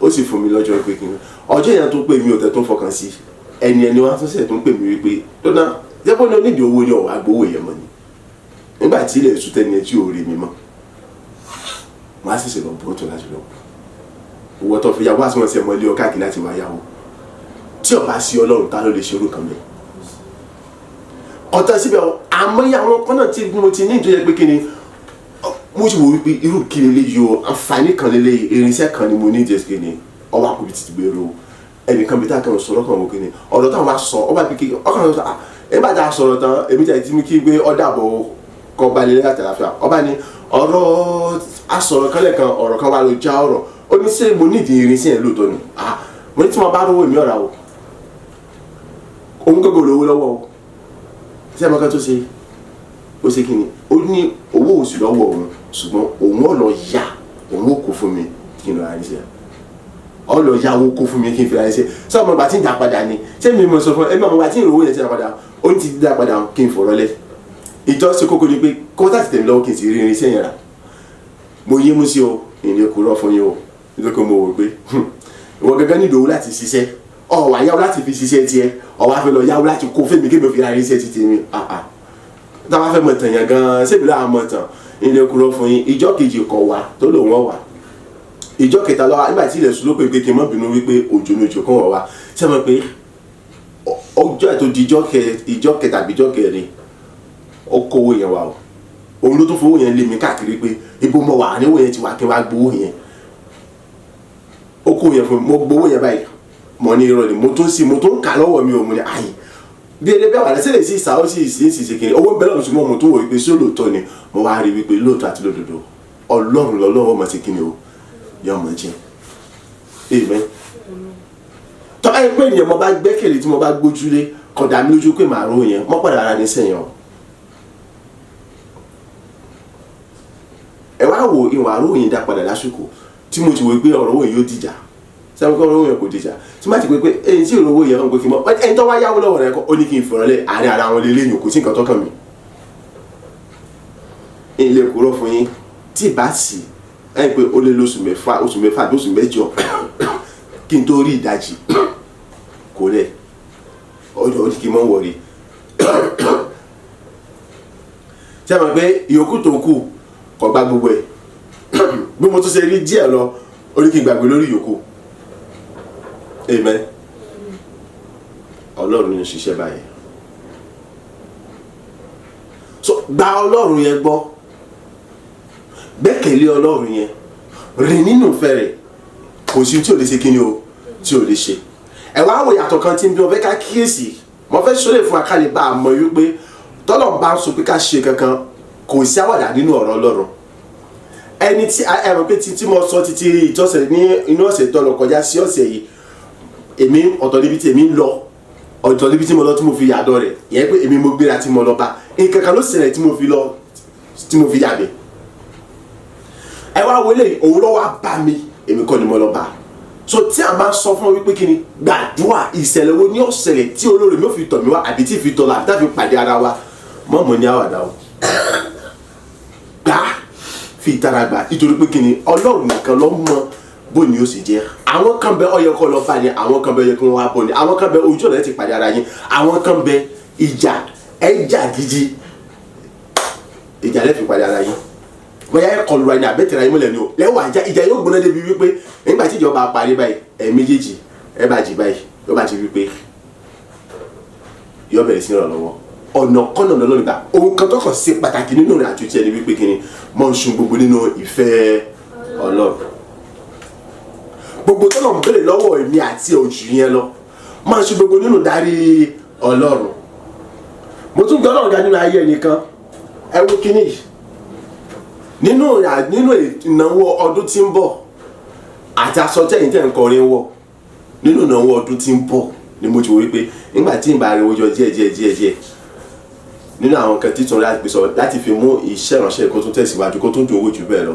S2: ó sì fún mi lọ́jọ́ pé kí n ọjọ́ yẹn tó pè mí ò tẹ́ tó ń fọkàn sí ẹni ẹni wá tó ṣẹ̀ tó ń pè mí wípé lọ́nà jẹ́pọ̀ ní onídìí owó ni ọ̀wá gbowó yẹn mọ́ ni. Nígbà tí ilẹ̀ èṣù tẹ́ni ẹ tí ò rí mi mọ́, wọ́n á ṣẹ̀ṣẹ̀ lọ bọ́ tó láti lọ owó tó fi yàwó àti wọn ti ẹ̀ mọ́ ilé ọ káàkiri láti wá yàwó. Tí ó bá sí Ọlọ́run, ta ló lè ṣe irú kan bẹ́ẹ̀? Ọ̀tọ̀ síbẹ̀, àmọ́ àwọn kan náà tí mo ti ní ìtọ́jú pé kí ni mo ti wò wípé irú kí leléyìí o, àǹfààní kan leléyìí, irinṣẹ́ kan ni mo ní jẹ́ kí ni ọwọ́ àkùbí ti gbèrò ẹnìkan bí táwọn sọ̀rọ̀ kan wò kí ni ọ̀rọ̀ táwọn bá sọ ọba bí kí ọkàn sọ. Ẹ bá ta sọ̀rọ̀ tán, èmi tẹ̀ tí mi kí gbé ọ̀dà bọ̀ kọ́ balẹ̀ láti àlàáfíà. Ọba ni ọ̀rọ̀ asọ̀rọ̀ kan lẹ́ẹ̀kan, ọ̀rọ̀ kan wà ló já ọ̀rọ̀. Ó ní ṣé mo nídìí irinṣẹ́ yẹn lóòótọ́ ni? Mo ní tí mo bá rówó, èmi ọ̀rà o. Òun gbogbo lówó lọ́wọ́ o. Ṣé ẹ mọ̀ kan tó ṣe? Ó ṣe kí ni, ó ní owó oṣù lọ́wọ́ òun, ṣùgbọ́n òun ò lọ yá, òun ò kó fún mi kí n lọ ra iṣẹ́. Ọ lọ yá owó kó fún mi kí n fi ra iṣẹ́. Sọ ọmọ ìgbà tí ń dá padà ni? Ṣé mi mo sọ fún ẹ? Ọmọ ìgbà tí ń rówó yẹn ti dá padà, ó ní ti dá padà kí n fọ̀rọ̀ lẹ̀. Ìjọ ṣe kókó ni pé kó tá ti tẹ̀mí lọ́wọ́ kí n sì rí irinṣẹ́ yẹn rà. Mo yé mú sí o, ìní kò rọ́ fún yín o, nítorí pé mo wò pé ìwọ gángan nílò owó láti ṣiṣẹ́, ọ wà yáwó láti fi ṣiṣẹ́ tiẹ̀, ọ wá fẹ́ lọ yáwó láti kó fẹ́mi kí mi fi ra irinṣẹ́ ti tèmi. Tá a bá fẹ́ mọ̀ tàn yẹn gan-an, ṣébi láà mọ̀ tàn? Ìní kò rọ́ fún yín. Ìjọ kejì kọ̀ wá tó lòun wọ̀ wá. Ìjọ kẹta lọ́wọ́, nígbà tí ilẹ̀ sùn ló pè pé kí n má bínú wípé òjò ní òjò kan wọ̀ wá. Ṣé mo pé ọjọ́ ẹ̀ tó di ìjọ kẹta àbí ìjọ kẹrin, ó kówó yẹn wá o. Òun ló tún fowó yẹn lé mi káàkiri pé ibo mo wà níwò yẹn ti wà kí n wá gbowó yẹn. Ó kó yẹn fún mi, mo gbowó yẹn báyìí, mo ní irọ́ ni. Mo tún sí, mo tún kà lọ́wọ́ mi ò, mo ní àyè bí eré bẹ́ẹ̀ wà lẹ́sẹ̀ lè sí ìsà, ó sì sí ìsì kìíní owó ń bẹ lọ́run, ṣùgbọ́n mo tún wò wípé ṣé lóòótọ́ ni. Mo wá rí wípé lóòótọ́ àti lódodo, Ọlọ́run lọ́lọ́run ọmọ sí kíni o yọ ọmọ jẹ. Amen. Tọ́ ẹ pé ènìyàn mo bá gbẹ́kẹ̀lé, tí mo bá gbójúlé, kódà mi lójú pé màá ró yẹn mọ́ padà ara ní sẹ́yìn o. Ẹ wá wo ìwà àrò yẹn dá padà lásìkò tí mo ti wò pé ọ̀rọ̀ owó yẹn yóò dìjà. Sábà kọ́ ọ̀rọ̀ owó yẹn kò dìjà, tí má ti pé pé èyí tí ìrò owó yẹn ń pè kí n mọ ẹni tó wá yáwó lọ́wọ́ rẹ̀ kọ́, ó ní kí n fọ̀rọ̀ lẹ̀ àárín ara wọn lélẹ́yìn, kò sí nǹkan tó kàn mí. Ilé kúrò fún yín tí bá sì ẹ pé ó lé lóṣù mẹ́fà, oṣù mẹ́fà àbí oṣù mẹ́jọ kí n tó rí ìdajì kò lẹ̀ ọjọ́ ó ní kí n mọ̀ wọ̀rí. Ṣé ẹ mọ̀ pé ìyókù tó kù kò gba gbogbo ẹ̀? Bí mo tún ṣe rí díẹ̀ lọ, ó ní kí n gbàgbé lórí ìyókù. Amen. Ọlọ́run ń ṣiṣẹ́ báyìí. So gba Ọlọ́run yẹn gbọ́, gbẹ́kẹ̀lé Ọlọ́run yẹn, rìn nínú ìfẹ́ rẹ̀. Kò sí tí ò lè ṣe kíni o tí ò lè ṣe. Ẹ wá wo ìyàtọ̀ kan tí mo fẹ́ ká kíyèsí. Mo fẹ́ sọ́lé fún akálẹ̀ bá a mọ̀ wípé tọ́lọ̀ bá ń sọ pé ká ṣe kankan, kò sí àwàdà nínú ọ̀rọ̀ Ọlọ́run. Ẹni tí ẹ mọ̀ pé tí mo sọ títí ìtọ́sẹ̀ ní inú ọ̀sẹ̀ tó lọ kọjá sí ọ̀sẹ̀ yìí, èmi ọ̀tọ̀ níbi tí èmi ń lọ, ọ̀tọ̀ níbi tí mo lọ tí mo fi yàdọ̀ rẹ̀, ìyẹn pé èmi mo gbéra tí mo lọ bá nǹkan kan ló ṣẹlẹ̀ tí mo fi lọ tí mo fi yàgbẹ́. Ẹ wá wọlé, òun ló wá bá mi, èmi kọ́ ni mo lọ bá. So tí a máa sọ fún wípé kí ni gbàdúrà, ìṣẹ̀lẹ̀ wo ni ó ṣẹlẹ̀ tí olórí mi ò fi tọ̀ mí wá àbí tí fi tọ̀ lọ àbí tá fi pàdé ara wa, mọ́ mo ní àwàdà o. Gbà fi ìtara gbà, nítorí pé kí ni Ọlọ́run nìkan ló mọ̀ bó ni ó sì jẹ́. Àwọn kan bẹ ó yẹ kó lọ bá ni, àwọn kan bẹ ó yẹ kó wá bọ̀ ni, àwọn kan bẹ ojú ọ̀nà ti pàdé ara yín, àwọn kan bẹ ìjà ẹja gidi, ìjà lẹ́ fi pàdé ara yín. Bóyá ẹ kọlu ra ni àbẹ́tẹ̀ra yín mọ́lẹ̀ ni o lẹ́wọ̀ àjà, ìjà yóò gbóná débi wípé nígbà tí ìjọba parí báyìí, ẹ méjèèjì ẹ bá jí báyìí, yóò bá ti wípé yóò bẹ̀rẹ̀ sí ìrànlọ́wọ́ ọ̀nà kọ́nà lọ́nà nígbà. Ohun kan tó kàn ṣe pàtàkì nínú ìrìn àjò tí ẹni wípé kí ni mọ̀ ń sun gbogbo nínú ìfẹ́ Ọlọ́run. Gbogbo tó lọ ń béèrè lọ́wọ́ èmi àti òjù yẹn lọ máa ń sun gbogbo nínú darí Ọlọ́run. Mo tún gbọ́ Ọlọ́run ga nínú ayé ẹnìkan. Ẹ wo kíní yìí nínú ìnáwó ọdún tí ń bọ̀ àti aṣọ tẹ̀yìn tẹ̀ ń kọrin wọ̀ nínú ìnáwó ọdún tí ń bọ̀ ni mo ti wò wípé nígbà tí ń bá ariwo jọ díẹ̀ díẹ̀ díẹ̀ díẹ̀ nínú àwọn nǹkan títún láti pèsè láti fi mú iṣẹ́ ìránṣẹ́ kó tún tẹ̀síwájú kó tún dùn owó jù bẹ́ẹ̀ lọ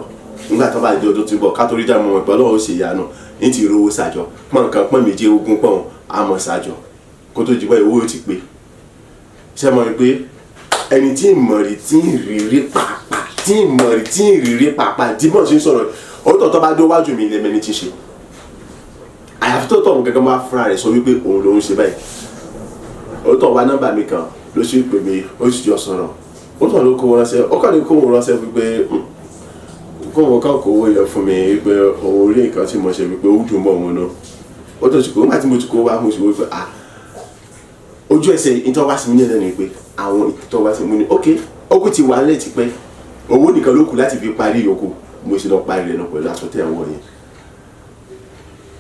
S2: nígbà tó bá di ọdún tí ń bọ̀ ká torí dá mọ̀ pé Ọlọ́run ó ṣe ìyanu ní ti rówó ṣàjọ pọ́n nǹkan pọ́n méje ogún pọ́n àmọ́ ṣàjọ kó tó di pé owó ti pé. Ṣé mọ̀ wípé ẹni tí ń mọ̀ rí tí ń rírí pàápàá tí ń mọ̀ rí tí ń rírí pàápàá tí bọ́ọ̀ ṣe ń sọ̀rọ̀ òótọ́ tó bá dé wájú mi lẹ́mẹ́ni tí ń ṣe àyàfi tó tọ̀ gẹ́gẹ́ máa fúnra rẹ̀ sọ wípé òun lòún ṣe báyìí. Òótọ́ wa nọ́mbà mi kan ló ṣe pè mí, ó sì jọ sọ̀rọ̀, òótọ́ ló kó wọn ránṣẹ́, ó kàn ní kó wọn ránṣẹ́ wípé kó wọn kàn kó owó yẹn fún mi wípé òun rí nǹkan tí mo ṣe wípé ó dùn mọ́ òun náà. Ó tó ti kó nígbà tí mo ti kó wá, mo sì wí pé ah ojú ẹsẹ̀ ìtọ́ wá sí mi ní ẹ̀lẹ́nu pé àwọn ìtọ́ wá sí mi ní ok ó kú ti wà nílẹ̀ tipẹ́, owó nìkan ló kù láti fi parí yòókù, mo sì lọ parí rẹ̀ náà pẹ̀lú aṣọ tẹ̀ ń wọ̀ yẹn.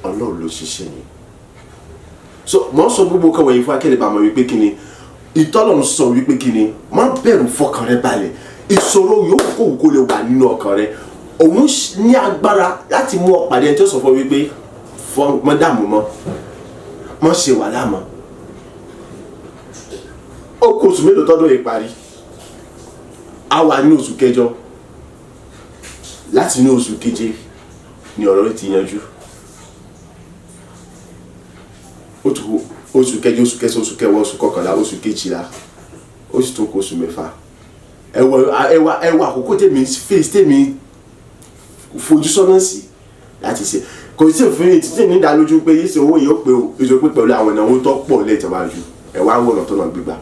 S2: Ọlọ́run ló ṣiṣẹ́ yẹn. So mo ń sọ gbogbo kan wọ̀nyí fún akẹ́lẹ́ bá mọ̀ wípé kí ni ìtọ́lọ̀ ń sọ wípé kí ni má bẹ̀rù, fọkàn rẹ balẹ̀, ìṣòro yòókù kò kó lè wà nínú ọkàn rẹ, òun ní agbára láti mú ọ pàdé ẹni tó sọ fún wípé mọ́ dààmú mọ́, mọ́ ṣe wàhálà mọ́. Ó kó oṣù mélòó tọ́dún yìí parí, A wà ní oṣù kẹjọ, láti ní oṣù keje ni ọ̀rọ̀ rẹ̀ ti yanjú. Oṣù kẹjọ, oṣù kẹsàn, oṣù kẹwàá, oṣù kọkànlá, oṣù kejìlá, ó sì tún kù oṣù 6. Ẹ wọ àkókò tèmi face, tèmi fojú sọ́nà sí láti ṣe. Kò sí òfin títí ní ìdálójú pé yìí ṣe owó yìí ó pé o, èso pé pẹ̀lú àwọn ìnáwó tó pọ̀ lẹ́tọ̀wájú ẹ̀ wá ń wọ̀nà tó náà gbégbá.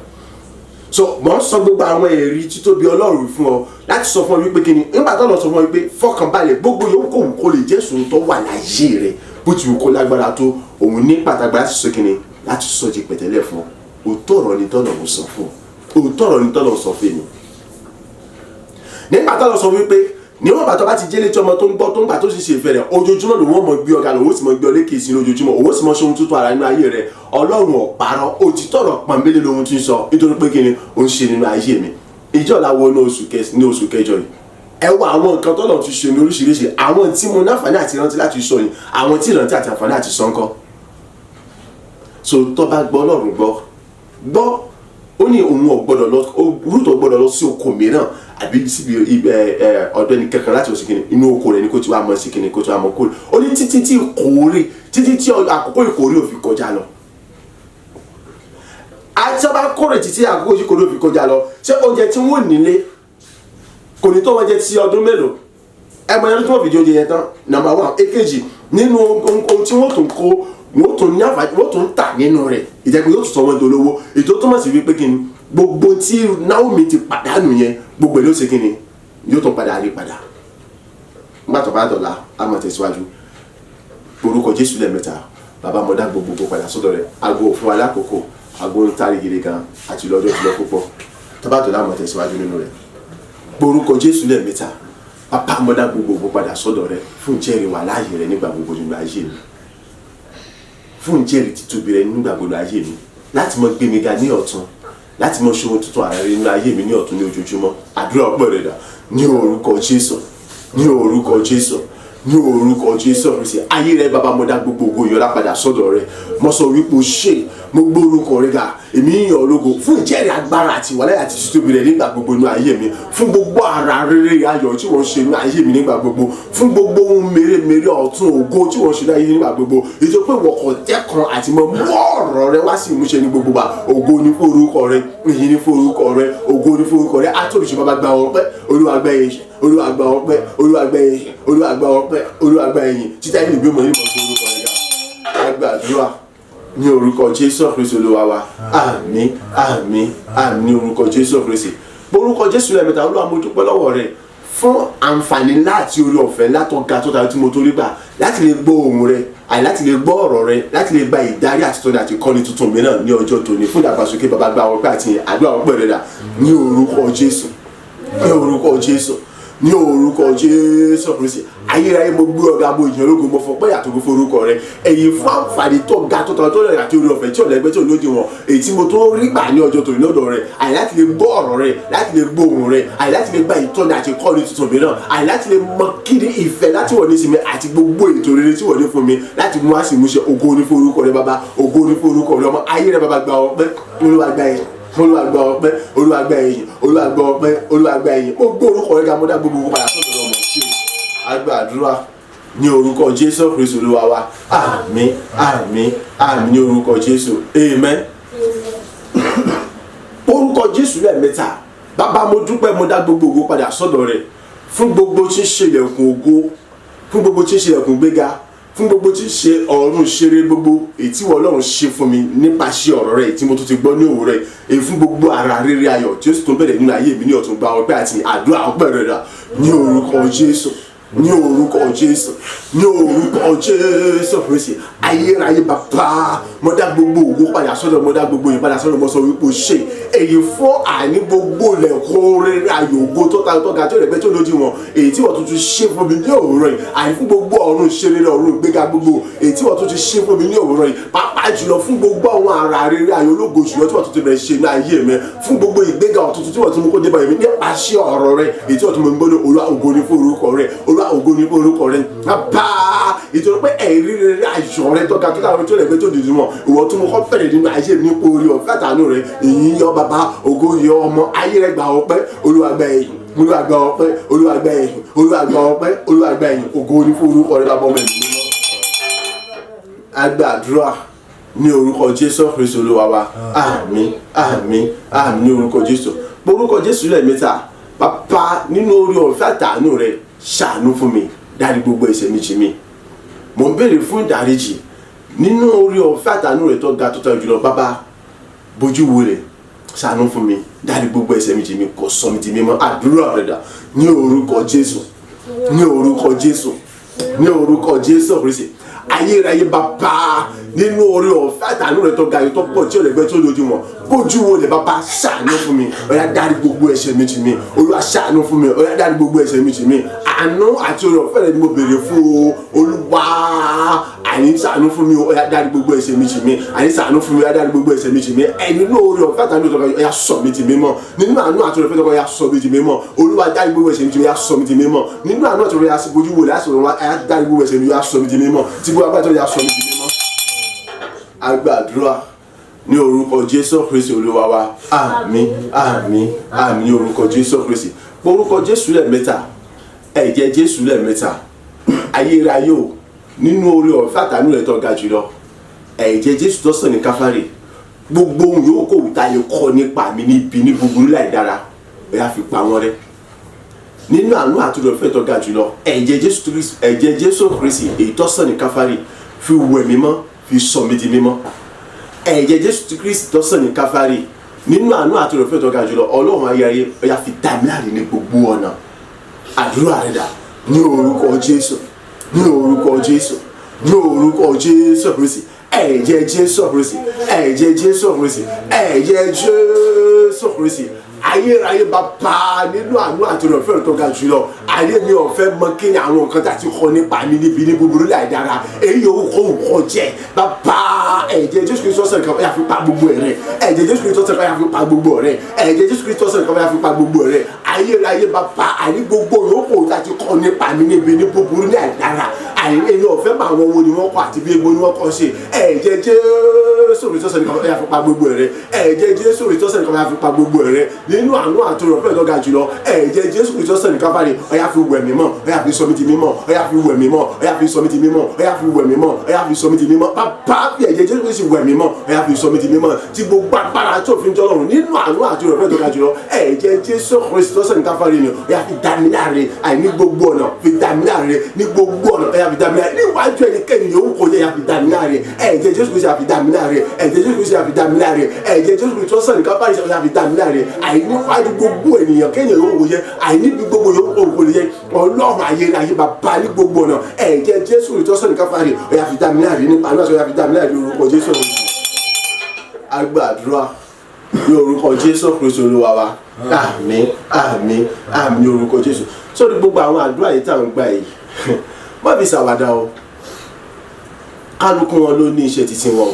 S2: So mò ń sọ gbogbo àwọn ẹ̀rí títóbi Ọlọ́run fún ọ láti sọ fún ọ wípé kíni nígbà tó lọ sọ fún ọ wípé fọkànbalẹ̀, gbogbo yòówù kó wù kó lè jẹ́ sòun tó wà láyé rẹ, bó ti wù kó lágbára tó, òun ní pàtàkì láti sọ kíni, láti sọ di pẹ̀tẹ́lẹ̀ fún ọ. Òótọ́ ọ̀rọ̀ ni tọ́lọ̀ ń sọ fún ọ, òótọ́ ọ̀rọ̀ ni tọ́lọ̀ ń sọ fún mi. Nígbà tó lọ sọ wípé níwọ̀n bàtọ́ bá ti jẹ́lé tí ọmọ tó ń gbọ́ tó ń gbà tó sì ṣe ìfẹ́ rẹ̀, ojoojúmọ́ lòun ó mọ gbé ọ̀gá, lòun ó sì mọ gbé ọ lékè sí lójoojúmọ́, òun ó sì mọ ṣe ohun tuntun ara nínú ayé rẹ̀. Ọlọ́run ọ̀parọ́, òtítọ́ ọ̀rọ̀ pọ̀nbélé lohun tí ń sọ, nítorí pé kí ni ó ń ṣe nínú ayé mi. Ìjọ la wo ní oṣù kẹjọ yìí. Ẹ wo àwọn nǹkan tọ́lọ̀ ti ṣe ní oríṣiríṣi, àwọn tí mo náfààní àti rántí láti sọ yìí, àwọn tí ìrántí àti àǹfààní àti sọ ńkọ́. So tó bá gbọ́ Ọlọ́run gbọ́ gbọ́, ó ní òun ò gbọ́dọ̀ lọ, Rúùtù ò gbọ́dọ̀ lọ sí oko mìíràn àbí síbi ọ̀dọ̀ ẹni kankan láti oṣù kìíní, inú oko rẹ̀ ni kó ti wá mọ sí kìíní, kó ti wá mọ kórè. Ó ní títí tí ìkórè, títí tí àkókò ìkórè ò fi kọjá lọ. Àti ọba kórè títí àkókò ìkórè ò fi kọjá lọ, ṣé oúnjẹ tí wọ́n nílé kò ní tó wọ́n jẹ ti ọdún mélòó? Ẹ mọ ẹni tí wọ́n fi di oúnjẹ yẹn tán, number one. Èkejì, nínú ohun tí wọ́n tún kó, wọ́n tún ní àǹfààní, wọ́n tún tà nínú rẹ̀, ìjẹ́pẹ́ yóò tún sọ wọ́n dolówó. Ètò túmọ̀ sí wípé kí ni gbogbo tí Naomi ti pàdánù yẹn, gbogbo ẹ̀ ló ṣe kí ni yóò tún padà rí padà. Nígbà tó bá dọ̀la, a máa tẹ̀síwájú. Orúkọ Jésù lẹ́ẹ̀mẹ́ta. Bàbá, mo dá gbogbo padà sọ́dọ̀ rẹ̀. Aago òfin wa lákòókò, aago ń tàrí gidi gan àti lọ́jọ́ ti lọ púpọ̀. Tó bá dọ̀la, a máa tẹ̀síwájú nínú rẹ̀. Orúkọ Jésù lẹ́ẹ̀mẹ́ta. Bàbá, mo dá gbogbo padà sọ́dọ̀ rẹ̀ fún ìjẹ́rìí wà láàyè rẹ̀ nígbà gbogbo nínú ayé mi, fún ìjẹ́rìí títóbi rẹ̀ nígbà gbogbo ayé mi, láti mọ gbé mi ga ní ọ̀tun, láti mọ ṣe ohun tuntun ààrẹ nínú ayé mi ní ọ̀tun ní ojoojúmọ́. Àdúrà ọpẹ́ rẹ̀ dà ní orúkọ Jésù, ní orúkọ Jésù, ní orúkọ Jésù Kristi. Ayé rẹ bàbá, mo dá gbogbo ògo ìyọlá padà sọ́dọ̀ rẹ. Mo sọ wípé o ṣe, mo gbé orúkọ rẹ ga, èmi ń yàn ológo fún ìjẹ́rìí agbára àti ìwàlẹ̀ àti títóbi rẹ nígbà gbogbo inú ayé mi, fún gbogbo ara rere ayọ̀ tí wọ́n ṣe inú ayé mi nígbà gbogbo, fún gbogbo ohun mèremère ọ̀tun ògo tí wọ́n ṣe inú ayé nígbà gbogbo. Ètò pé wọ́kọ̀ tẹ́kan àti mọ mú ọ̀rọ̀ rẹ wá sí ìmúṣẹ ní gbogbo wa. Ògo ní fún orúkọ rẹ, ìyìn ní fún orúkọ rẹ, ògo ní fún orúkọ rẹ. Àtòrìṣe bàbá, gba ọpẹ́. Olúwa gba ẹ̀yìn, Olúwa gba ọpẹ́, Olúwa gba ẹ̀yìn, Olúwa gba ọpẹ́, Olúwa gba ẹ̀yìn. Títí ayé ìgbé mọ̀ ní mọ̀ sí orúkọ rẹ ga. Gbàdúrà ní orúkọ Jésù Kristi Olúwa wa. Àmín, àmín, àmín ní orúkọ Jésù Kristi. Orúkọ Jésù lẹ́ẹ̀mẹ́ta. Olúwa, mo dúpẹ́ lọ́wọ́ rẹ fún àǹfààní ńlá àti orí ọ̀fẹ́ ńlá tó ga tó tayọ tí mo tó rí gbà láti lè gbọ́ ohùn rẹ, àì láti lè gbọ́ ọ̀rọ̀ rẹ, láti lè gba ìdarí àti tọ́ni àti kọ́ni tuntun mìíràn ní ọjọ́ tòní fún ìdàgbàsókè. Bàbá, gba ọpẹ́ àti àdúrà ọpẹ́ rẹ dà ní orúkọ Jésù, ní orúkọ Jésù, ní orúkọ Jésù Kristi. Ayérayé, mo gbé ọ̀gá, mo yìn ológo, mo fọpẹ́ yàtọ̀ fún orúkọ rẹ èyí fún àǹfààní tó ga tó tọ́ tó lẹ́yìn àti orí ọ̀fẹ́ tí ọ̀lẹ́gbẹ́ tí olódi wọn, èyí tí mo tó rí gbà ní ọjọ́ tòní lọ́dọ̀ rẹ, àyè láti lè gbọ́ ọ̀rọ̀ rẹ, láti lè gbọ́ ohùn rẹ, àyè láti lè gba ìtọ́ni àti kọ́ni tuntun mìíràn, àyè láti lè mọ kí ni ìfẹ́ láti wọ̀ ní sinmi àti gbogbo ètò rere tí wọ́n ní fún mi láti mú àsìmúṣẹ. Ògo ní fún orúkọ rẹ bàbá, ògo ní fún orúkọ rẹ ọmọ. Ayé rẹ bàbá, gba ọpẹ́. Olúwa gba ẹ̀yìn, Olúwa gba ọpẹ́, Olúwa gba ẹ̀yìn, Olúwa gba ọpẹ́, Olúwa gba ẹ̀yìn. Mo gbé orúkọ rẹ ga, mo dá gbogbo padà sọ́dọ̀ ọmọ tí a gbàdúrà ní orúkọ Jésù Kristu Olúwa wa. Àmín, àmín, àmín ní orúkọ Jésù. Amen. Orúkọ Jésù lẹ́ẹ̀mẹ́ta. Bàbá, mo dúpẹ́, mo dá gbogbo ògo padà sọ́dọ̀ rẹ̀ fún gbogbo tí ń ṣe ilẹ̀kùn ògo, fún gbogbo tí ń ṣe ilẹ̀kùn gbéga, fún gbogbo tí ń ṣe ọ̀run ṣeré gbogbo èyí tí wọ́n Ọlọ́run ṣe fún mi nípasẹ̀ ọ̀rọ̀ rẹ̀ tí mo tún ti gbọ́ ní òwúrọ̀ èyí, fún gbogbo ara rere ayọ̀ tí ó sì tún bẹ̀rẹ̀ nínú ayé mi ní ọ̀tún. Gba ọpẹ́ àti àdúrà ọpẹ́ rẹ̀ rà ní orúkọ Jésù, ní orúkọ Jésù, ní orúkọ Jésù Kristi. Ayérayé bàbá, mo dá gbogbo ògo padà sọ́dọ̀, mo dá gbogbo yìí padà sọ́dọ̀. Mo sọ wípé o ṣe èyí fún àní gbogbo lẹ̀kọ́ rere ayọ̀ ògo tó ta tó ga tó rẹ̀gbẹ́ tó lójú wọn, èyí tí wọ́n tún ti ṣe fún mi ní òwúrọ̀ yìí, àní fún gbogbo ọ̀run ṣe rere, ọ̀run ìgbéga gbogbo èyí tí wọ́n tún ti ṣe fún mi ní òwúrọ̀ yìí, pàápàá jùlọ fún gbogbo àwọn ara rere ayọ̀ ológo jùlọ tí wọ́n tún ti bẹ̀rẹ̀ ṣe ní ayé mi, fún gbogbo ìgbéga ọ̀tuntun tí wọ́n tún mú kó dé bá mi nípasẹ̀ ọ̀rọ̀ rẹ, èyí tí wọ́n tún mú mi gbọ́dọ̀. Olúwa, ògo ni fún orúkọ rẹ. Olúwa, ògo ni fún orúkọ rẹ bàbá, ìtorí pé ẹ̀rí rere ayọ̀ rẹ tó ga tó dára tó lẹ́gbẹ́ tó dìdú wọn, ìwọ tún mú kọ́ bẹ̀rẹ̀ nínú ayé mi nípa orí ọ̀fẹ́ àtàánú rẹ. Ìyìn yọ bàbá, ògo yọ ọmọ. Ayé rẹ, gba ọpẹ́. Olúwa gba ẹ̀yìn. Olúwa gba ọpẹ́, Olúwa gba ẹ̀yìn, Olúwa gba ọpẹ́, Olúwa gba ẹ̀yìn. Ògo ni fún orúkọ rẹ, Bàbá, Ọmọ, Ẹ̀mí Mímọ́. A gbàdúrà ní orúkọ Jésù Kristu Olúwa wa. Àmín, àmín, àmín ní orúkọ Jésù. Orúkọ Jésù lẹ́ẹ̀mẹ́ta. Bàbá, nínú orí ọ̀fẹ́ àtàánú rẹ, ṣàánú fún mi, dárí gbogbo ẹ̀ṣẹ̀ mi jì mí. Mo ń béèrè fún ìdáríjì nínú orí ọ̀fẹ́ àtàánú rẹ tó ga, tó tọ́ jùlọ. Bàbá, bójú wo rẹ̀, ṣàánú fún mi, dárí gbogbo ẹ̀ṣẹ̀ mi jì mí, kó sọ mi di mímọ́. Àdúrà rẹ̀ dà? Ní orúkọ Jésù, ní orúkọ Jésù, ní orúkọ Jésù Kristi ayérayé. Bàbá, nínú orí ọ̀fẹ́ àtàánú rẹ̀ tó ga yìí, tó pọ̀, tí ò lẹ́gbẹ́, tó lójú wọn, bójú wo lè, Bàbá, ṣàánú fún mi. Ó yá, dárí gbogbo ẹ̀ṣẹ̀ mi jì mí. Olúwa, ṣàánú fún mi. Ó yá, dárí gbogbo ẹ̀ṣẹ̀ mi jì mí. Àánú àti orí ọ̀fẹ́ rẹ̀ ni mo béèrè fún o. Olúwa, àní ṣàánú fún mi o. Ó yá, dárí gbogbo ẹ̀ṣẹ̀ mi jì mí. Àní ṣàánú fún mi. Ó yá, dárí gbogbo ẹ̀ṣẹ̀ mi jì mí. Ẹni nínú orí ọ̀fẹ́ àtàánú tó ga, ó yá, sọ mi di mímọ́. Nínú àánú àti orí ọ̀fẹ́ tó ga, ó yá, sọ mi di mímọ́. Olúwa, dárí gbogbo ẹ̀ṣẹ̀ mi jì mí. Ó yá, sọ mi di mímọ́. Nínú àánú àti orí ọ̀fẹ́, bójú wo lè, á sọ̀rọ̀, ó yá, dárí gbogbo ẹ̀ṣẹ̀ mi, ó yá, sọ mi di mímọ́. Tí gbogbo agbára tó, yá, sọ mi di mímọ́. A gbàdúrà ní orúkọ Jésù Kristi Olúwa wa. Àmín, àmín, àmín ní orúkọ Jésù Kristi. Orúkọ Jésù lẹ́ẹ̀mẹ́ta, ẹ̀jẹ̀ Jésù lẹ́ẹ̀mẹ́ta. Ayérayé o, nínú orí ọ̀fẹ́ àtàánú rẹ̀ tó ga jùlọ, ẹ̀jẹ̀ Jésù tó sàn ní Káfárì, gbogbo ohun yòówù kó wù tá lè kọ́ nípa mi níbi ní búburú láì dára, ó yá, fi pa wọ́n rẹ́. Nínú àánú àti orí ọ̀fẹ́ tó ga jùlọ, ẹ̀jẹ̀ Jésù Kristi, ẹ̀jẹ̀ Jésù Kristi èyí tó sàn ní Káfárì, fi wẹ̀ mí mọ́, fi sọ mí di mímọ́. Ẹ̀jẹ̀ Jésù Kristi tó sàn ní Káfárì, nínú àánú àti orí ọ̀fẹ́ tó ga jùlọ, Ọlọ́run ayérayé, ó yá, fi dá mi láre ní gbogbo ọ̀nà. Àdúrà rẹ̀ dà? Ní orúkọ Jésù, ní orúkọ Jésù, ní orúkọ Jésù Kristi. Ẹ̀jẹ̀ Jésù Kristi, ẹ̀jẹ̀ Jésù Kristi, ẹ̀jẹ̀ Jésù Kristi ayérayé. Bàbá, nínú àánú àti ọ̀fẹ́ tó ga jùlọ, ayé mi ò fẹ́ mọ kí ni àwọn nǹkan tá a ti kọ nípa mi níbi ní búburú láì dára, èyí yòówù kó wù kó jẹ́. Bàbá, ẹ̀jẹ̀ Jésù Kristi ọ̀sẹ̀ nǹkan, yà fi pa gbogbo rẹ̀. Ẹ̀jẹ̀ Jésù Kristi ọ̀sẹ̀ nǹkan, yà fi pa gbogbo rẹ̀. Ẹ̀jẹ̀ Jésù Kristi ọ̀sẹ̀ nǹkan, yà fi pa gbogbo rẹ̀. Ayérayé Bàbá, àní gbogbo yòókù tá a ti kọ nípa mi níbi ní búburú ní àìdára, àní èmi ò fẹ́ mọ àwọn wo ni wọ́n kọ àti bí egbò ni wọ́n kọ ṣe, ẹ̀jẹ̀ Jésù Kristi ọ̀sẹ̀ nǹkan, yà fi pa gbogbo rẹ̀. Ẹ̀jẹ̀ Jésù Kristi ọ̀sẹ̀ nǹkan, yà fi pa gbogbo rẹ̀. Nínú àánú àti ọ̀fẹ́ tó ga jùlọ, ẹ̀jẹ̀ Jésù Kristi ọ̀sẹ̀ nǹkan bá rí, ó yá, fi wẹ̀ mí mọ́, ó yá, fi sọ mí di mímọ́. Ó yá, fi wẹ̀ mí mọ́, ó yá, fi sọ mí di mímọ́. Ó yá, fi wẹ̀ mí mọ́, ó yá, fi sọ mí di mímọ́. Bàbá, fi ẹ̀jẹ̀ Jésù Kristi wẹ̀ mí mọ́, ó yá, fi sọ mí di mímọ́. Tí gbogbo agbára tó fi ń jọlọ́run, nínú àánú àti ọ̀fẹ́ tó ga jùlọ, ẹ̀jẹ̀ Jésù Kristi ọ̀sẹ̀ nǹkan fárí ni, ó yá, fi dá mi láre. Àìní gbogbo ọ̀nà, fi dá mi láre ní gbogbo ọ̀nà. Ó yá, fi dá mi láre níwájú ẹnikẹ́ni yòówù kò yẹ, yá, fi dá mi láre. Ẹ̀jẹ̀ Jésù Kristi, fi dá mi láre. Ẹ̀jẹ̀ Jésù Kristi, fi dá mi láre. Ẹ̀jẹ̀ Jésù Kristi ọ̀sẹ̀ nǹkan fárí, ó yá, fi dá mi láre. Àìníwájú gbogbo ènìyàn kéèyàn yòówù kò yẹ, àìníbi gbogbo yòówù kò yẹ, Ọlọ́run ayérayé, Bàbá, ní gbogbo ọ̀nà, ẹ̀jẹ̀ Jésù Kristi ọ̀sẹ̀ nǹkan fárí, ó yá, fi dá mi láre nípa náà, ó yá, fi dá mi láre ní orúkọ Jésù. A gbàdúrà ní orúkọ Jésù Kristu Olúwa wa. Àmín, àmín, àmín ní orúkọ Jésù. Sórí gbogbo àwọn àdúrà yìí tá à ń gbà yìí, má fi ṣàwàdà o. Kálukú wọn ló ní iṣẹ́ títí wọn o.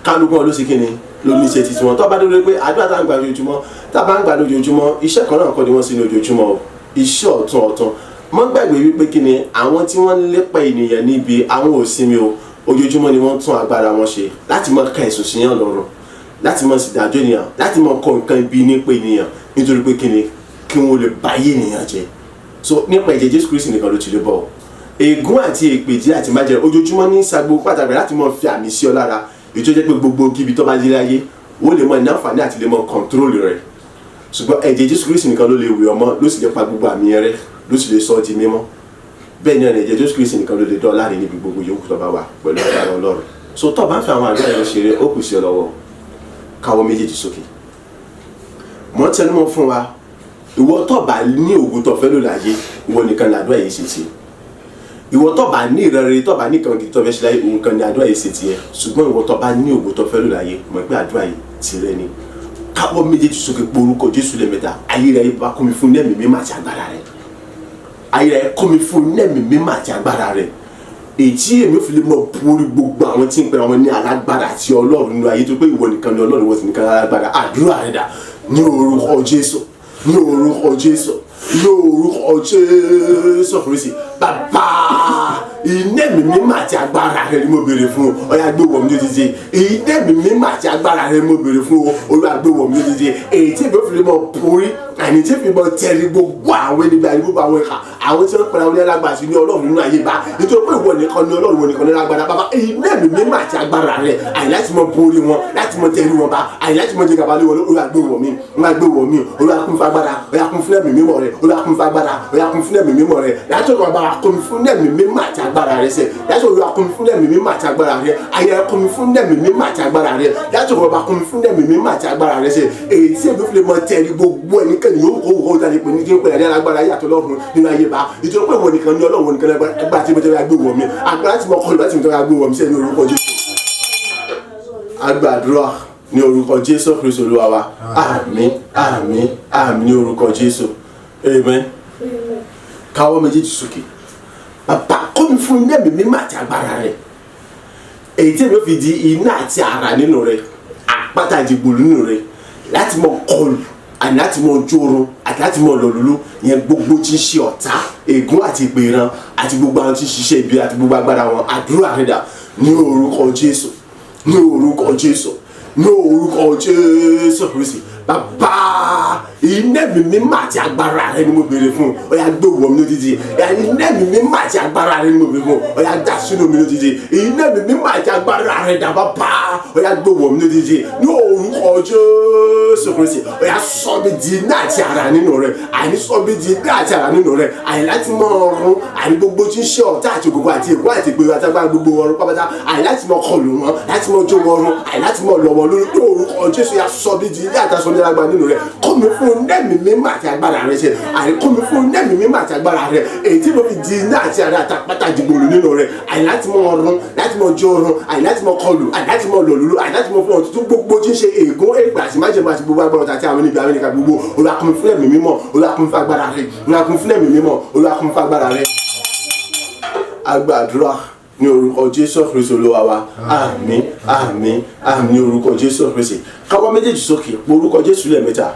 S2: Kálukú wọn ló ṣe kíni, ló ní iṣẹ́ títí wọn. Tó bá dé lórí pé àdúrà tá à ń gbà lójoojúmọ́, tá a bá ń gbà lójoojúmọ́, iṣẹ́ kan náà kọ́ ni wọ́n sí ní ojoojúmọ́ o, iṣẹ́ ọ̀tun ọ̀tun. Má gbàgbé wípé kíni, àwọn tí wọ́n ń lépa ènìyàn níbi, àwọn ò sinmi o. Ojoojúmọ́ ni wọ́n tún agbára wọn ṣe láti máa ka ẹ̀sùn síyàn lọ́rùn, láti máa sì dájọ́ ènìyàn, láti máa kọ nǹkan ibi nípa ènìyàn, nítorí pé kíni, kí wọ́n lè báyé ènìyàn jẹ́. So nípa ẹ̀jẹ̀ Jésù Kristi nìkan ló ti lè bọ̀ ọ́. Ègún àti èpèjì àti májẹ̀lẹ̀ ojoojúmọ́ ní sagbo pàtàkì láti máa fi àmì sí ọ lára, èyí tó jẹ́ pé gbogbo kíbi tó bá dé láyé, wọ́n lè mọ ní àǹfààní àti lè mọ control rẹ̀. Ṣùgbọ́n ẹ̀jẹ̀ Jésù Kristi nìkan ló lè wẹ̀ ọmọ, ló sì lè pa gbogbo àmì rẹ̀, ló sì lè sọ ọ́ di mímọ́. Bẹ́ẹ̀ náà ni ẹ̀jẹ̀ Jésù Kristi nìkan ló lè dán láre níbi gbogbo yòókù tó bá wà pẹ̀lú agbára Ọlọ́run. So tó bá ń fi àwọn àdúrà yẹn ṣeré, ó kù sí ọ lọ́wọ́. Káwọ́ méjèèjì sókè. Mọ́ tẹnumọ́ fún wa, ìwọ tó bá ní ògùn tó fẹ́ lò láyé, ìwọ nìkan làdúrà yìí ṣe tiẹ̀. Ìwọ tó bá ní ìrẹ̀rẹ̀, tó bá ní kan gidi tó fẹ́ ṣe láyé, òun kan ní àdúrà yìí ṣe tiẹ̀. Ṣùgbọ́n ìwọ tó bá ní ògùn tó fẹ́ lò láyé, mọ̀ pé àdúrà yìí tirẹ̀ ni. Káwọ́ méjèèjì sókè, pé orúkọ Jésù lẹ́ẹ̀mẹ́ta. Ayé rẹ̀ bá kún mi fún ní ẹ̀mí mímọ́ àti agbára rẹ̀. Ayé rẹ̀ kún mi fún ní ẹ̀mí mímọ́ àti agbára rẹ̀, èyí èmi ò fi lè mọ borí gbogbo àwọn tí ń pera wọn ní alágbára àti Ọlọ́run nínú ayé, tó pé ìwọ nìkan ni Ọlọ́run, ìwọ sì nìkan alágbára. Àdúrà rẹ̀ dà? Ní orúkọ Jésù, ní orúkọ Jésù, ní orúkọ Jésù Kristi. Bàbá, iná ẹ̀mí mímọ́ àti agbára rẹ ni mo béèrè fún o. Ó yá, gbé wọ̀ mí lójijì. Iná ẹ̀mí mímọ́ àti agbára rẹ ni mo béèrè fún o. Olúwa, gbé wọ̀ mí lójijì, èyí tí èmi ò fi lè mọ borí. Àní tí fi mọ tẹ̀lé gbogbo àwọn ẹni bí gbogbo àwọn ìka àwọn tí wọ́n pẹ̀lú àwọn alágbára sí ní Ọlọ́run nínú ayé bá, nítorí pé ìwọ nìkan ní Ọlọ́run, ìwọ nìkan ní alágbára. Bàbá, iná ẹ̀mí mímọ́ àti agbára rẹ, àyè láti mọ borí wọn, láti mọ tẹ̀lé wọn bá, àyè láti mọ jẹ gàba lé wọn. Olúwa gbé wọ̀ mí, Olúwa gbé wọ̀ mí. Olúwa kún fún agbára, Olúwa kún fún ẹ̀mí mímọ́ rẹ. Olúwa kún fún agbára, Olúwa kún fún ẹ̀mí mímọ́ rẹ. Láti ọ̀rọ̀ bàbá, kún fún ẹ̀mí mímọ́ àti agbára rẹ sẹ́. Láti ọ̀rọ̀ Olúwa kún fún ẹ̀mí mímọ́ àti agbára rẹ. Ayé kún fún ẹ̀mí mímọ́ àti agbára rẹ. Láti ọ̀rọ̀ bàbá, kún fún ẹ̀mí mímọ́ àti agbára rẹ sẹ́, èyí tí èmi fi lè mọ tẹ̀lé gbogbo ẹnikẹ́ni yóò kó wọ́n dání pé ní kí n pè ní alágbára yàtọ̀ lọ́run nínú ayé bá, nítorí pé ìwọ nìkan ní Ọlọ́run nìkan ní agbára tí mo tẹ́lẹ̀ gbé wọ̀ mí, agbára tí mo kọlù láti mo tẹ́lẹ̀ gbé wọ̀ mí sẹ́ni orúkọ Jésù. Agbàdúrà ní orúkọ Jésù Kristu Olúwa wa. Àmín, àmín, àmín ní orúkọ Jésù. Amen. Káwọ́ méjèèjì sókè. Bàbá, kọ́ mi fún iná ẹ̀mí mímọ́ àti agbára rẹ̀, èyí tí èmi fi di iná àti àrà nínú rẹ̀, àpáta ìdìgbòlù nínú rẹ̀, láti mọ kọlù àti láti mọ jórun àti láti mọ lọlúlú yẹn gbogbo tí ń ṣe ọ̀tá, ègún àti ìpèrán àti gbogbo àwọn tí ń ṣiṣẹ́ ibi àti gbogbo agbára wọn. Àdúrà rẹ̀ dà ní orúkọ Jésù, ní orúkọ Jésù, ní orúkọ Jésù Kristi. Bàbá, iná ẹ̀mí mímọ́ àti agbára rẹ ni mo béèrè fún. Ó yá, gbé wọ̀ mí lójijì. Iná ẹ̀mí mímọ́ àti agbára rẹ ni mo béèrè fún. Ó yá, dà sínú mi lójijì. Iná ẹ̀mí mímọ́ àti agbára rẹ dà, bàbá. Ó yá, gbé wọ̀ mí lójijì ní orúkọ Jésù Kristi. Ó yá, sọ mi di iná àti àrà nínú rẹ. Àní sọ mi di iná àti àrà nínú rẹ, àní láti mọ ọrùn, àní gbogbo tí ń ṣe ọ̀tá àti ògùnkùn àti èkó àti ìgbèrò àti agbára gbogbo ọrùn pápátá, àní láti mọ kọlù wọn, láti mọ jó wọn run, àní láti mọ lọ wọn lórí ní orúkọ Jésù. Yá, sọ mi di iná àti aṣọ ní agbára nínú rẹ. Kọ́ mi fún nẹ́ẹ̀mí mímọ́ àti agbára rẹ ṣe. Àní kọ́ mi fún nẹ́ẹ̀mí mímọ́ àti agbára rẹ, èyí tí mo fi di iná àti àrà àtàpátá dìgbòlù nínú rẹ, àní láti mọ ọrùn, láti mọ jó ọrùn, àní láti mọ kọlù, àní láti mọ lọlúlú, àní láti mọ fún ọtútù gbogbo tí ń ṣe ègún, ègbà àti májèmọ àti gbogbo agbára àti àwọn oníbi àwọn ènìyàn gbogbo. Olúwa, kún fún ẹ̀mí mímọ́. Olúwa, kún fún agbára rẹ. Olúwa, kún fún ẹ̀mí mímọ́. Olúwa, kún fún agbára rẹ. Agbàdúrà ní orúkọ Jésù Kristu Olúwa wa. Àmín, àmín, àmín ní orúkọ Jésù Kristi. Káwọ́ méjèèjì sókè, pé orúkọ Jésù lẹ́ẹ̀mẹ́ta.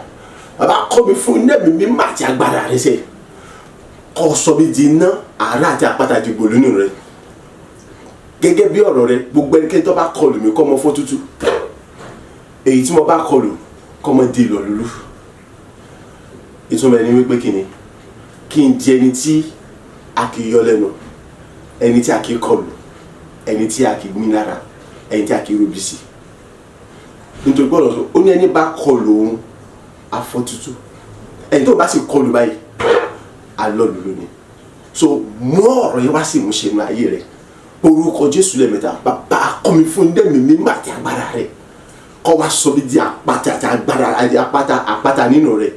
S2: Bàbá, kọ́ mi fún iná ẹ̀mí mímọ́ àti agbára rẹ sẹ́, kó sọ mi di iná, àrá àti àpáta dìgbòlù nínú rẹ, gẹ́gẹ́ bí ọ̀rọ̀ rẹ. Gbogbo ẹnikẹ́ni tó bá kọlù mí, kọ́ mọ fọ́ tútù. Èyí tí mo bá kọlù, kọ́ mọ di ìlọ̀lúlú. Ìtumọ̀ ẹni wípé kí ni kí n di ẹni tí a kì í yọ lẹ́nu, ẹni tí a kì í kọlù, ẹni tí a kì í gbin lára, ẹni tí a kì í rúbi sí, nítorí pé ọ̀rọ̀ sọ ó ní ẹni bá kọlù òun afọ́tútù, ẹni tó bá sì kọlù báyìí, alọ́lù lónìí. So mú ọ̀rọ̀ yẹn wá sí ìmúṣẹ nínú ayé rẹ. Orúkọ Jésù lẹ́ẹ̀mẹ́ta. Bàbá, kọ́ mi fún dẹ́mi mímọ́ àti agbára rẹ, kọ́ wa sọ mi di àpáta àti agbára àti àpáta nínú rẹ.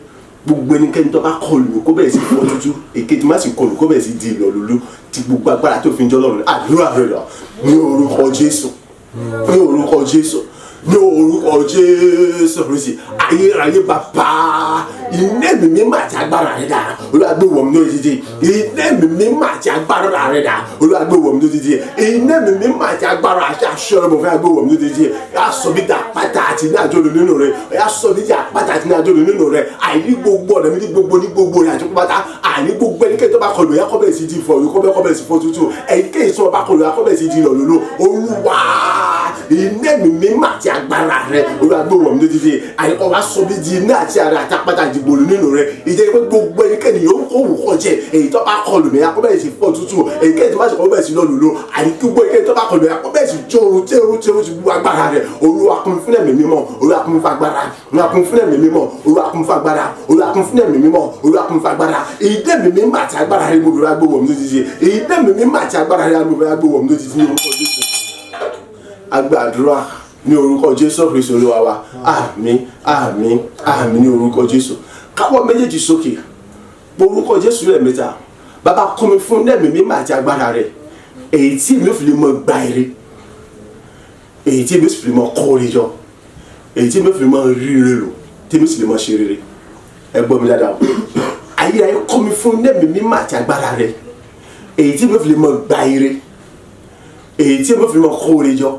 S2: Gbogbo ẹnikẹ́ni tó bá kọlù, kó bẹ̀rẹ̀ sí fọ́ tútù. Èkejì má sì kọlù, kó bẹ̀rẹ̀ sí di ìlọ̀lúlú ti gbogbo agbára tó fi ń jọ́ lọ́rùn. Àdúrà rẹ lọ ní orúkọ Jésù, ní orúkọ Jésù, ní orúkọ Jésù Kristi. Ayérayé bàbá, iná ẹ̀mí mímọ́ àti agbára rẹ dà. Olúwa, gbé wọ̀ mí lójijì. Iná ẹ̀mí mímọ́ àti agbára rẹ dà. Olúwa, gbé wọ̀ mí lójijì. Iná ẹ̀mí mímọ́ àti agbára àti aṣọ rẹ mo fẹ́ gbé wọ̀ mí lójijì. Yà sọ mí dà pátá àti ní àjọlò nínú rẹ. Yà sọ mí dà pátá àti ní àjọlò nínú rẹ. Àìní gbogbo ọ̀nà mi ní gbogbo ní gbogbo rẹ àti pátá. Àìní gbogbo ẹnikẹ́ni tó bá kọlù yà kọ́ bẹ̀rẹ̀ sí di fọ̀, kọ́ bẹ̀rẹ̀ sí fọ́ tútù. Ẹnikẹ́ni tó bá kọlù yà kọ́ bẹ̀rẹ̀ sí di lọ̀lọ́lọ́. Olúwa, iná ẹ̀mí mímọ́ àti agbára rẹ, Olúwa, gbé wọ̀ mí lójijì. Àìkọ́ wa sọ mí di iná àti ara àti apáta ìdìgbòlù nínú rẹ, ìjẹ́ pé gbogbo ẹnikẹ́ni yóò kó wù kọ́ jẹ. Èyí tó bá kọlù mí, akọ́ bẹ̀rẹ̀ sí fọ́ tútù. Èyíkéyìí tó bá sì kọ́ bẹ̀rẹ̀ sí lọ́lùlọ́. Àní gbogbo ẹnikẹ́ni tó bá kọlù mí, akọ́ bẹ̀rẹ̀ sí jóoru téoru téoru ti gbogbo agbára rẹ. Olúwa, kún fún ẹ̀mí mímọ́. Olúwa, kún fún agbára. Olúwa, kún fún ẹ̀mí mímọ́. Olúwa, kún fún agbára. Olúwa, kún fún ẹ̀mí mímọ́. Olúwa, kún fún agbára. Ìdẹ́mi mímọ́ àti agbára rẹ, mo bẹ̀rẹ̀ agbó wọ̀ mí lójijì. Ìdẹ́mi mímọ́ àti agbára rẹ, mo bẹ̀rẹ̀ agbó wọ̀ mí lójijì ní orúkọ Jésù. Agbàdúrà ní orúkọ Jésù Kristu Olúwa wa. Àmín, àmín, àmín ní orúkọ Jésù. Káwọ́ méjèèjì sókè, orúkọ Jésù lẹ́ẹ̀mẹ́ta. Bàbá, kún mi fún ẹ̀mí mímọ́ àti agbára rẹ̀, èyí tí èmi ò fi lè mọ gba ire, èyí tí èmi ò sì fi lè mọ kó ire jọ, èyí tí èmi ò fi lè mọ rí ire lò, tí èmi sì lè mọ ṣe rere. Ẹ gbọ́ mi dáadáa o. Ayérayé, kọ́ mi fún ẹ̀mí mímọ́ àti agbára rẹ̀, èyí tí èmi ò fi lè mọ gba ire, èyí tí èmi ò fi lè mọ kó ire jọ,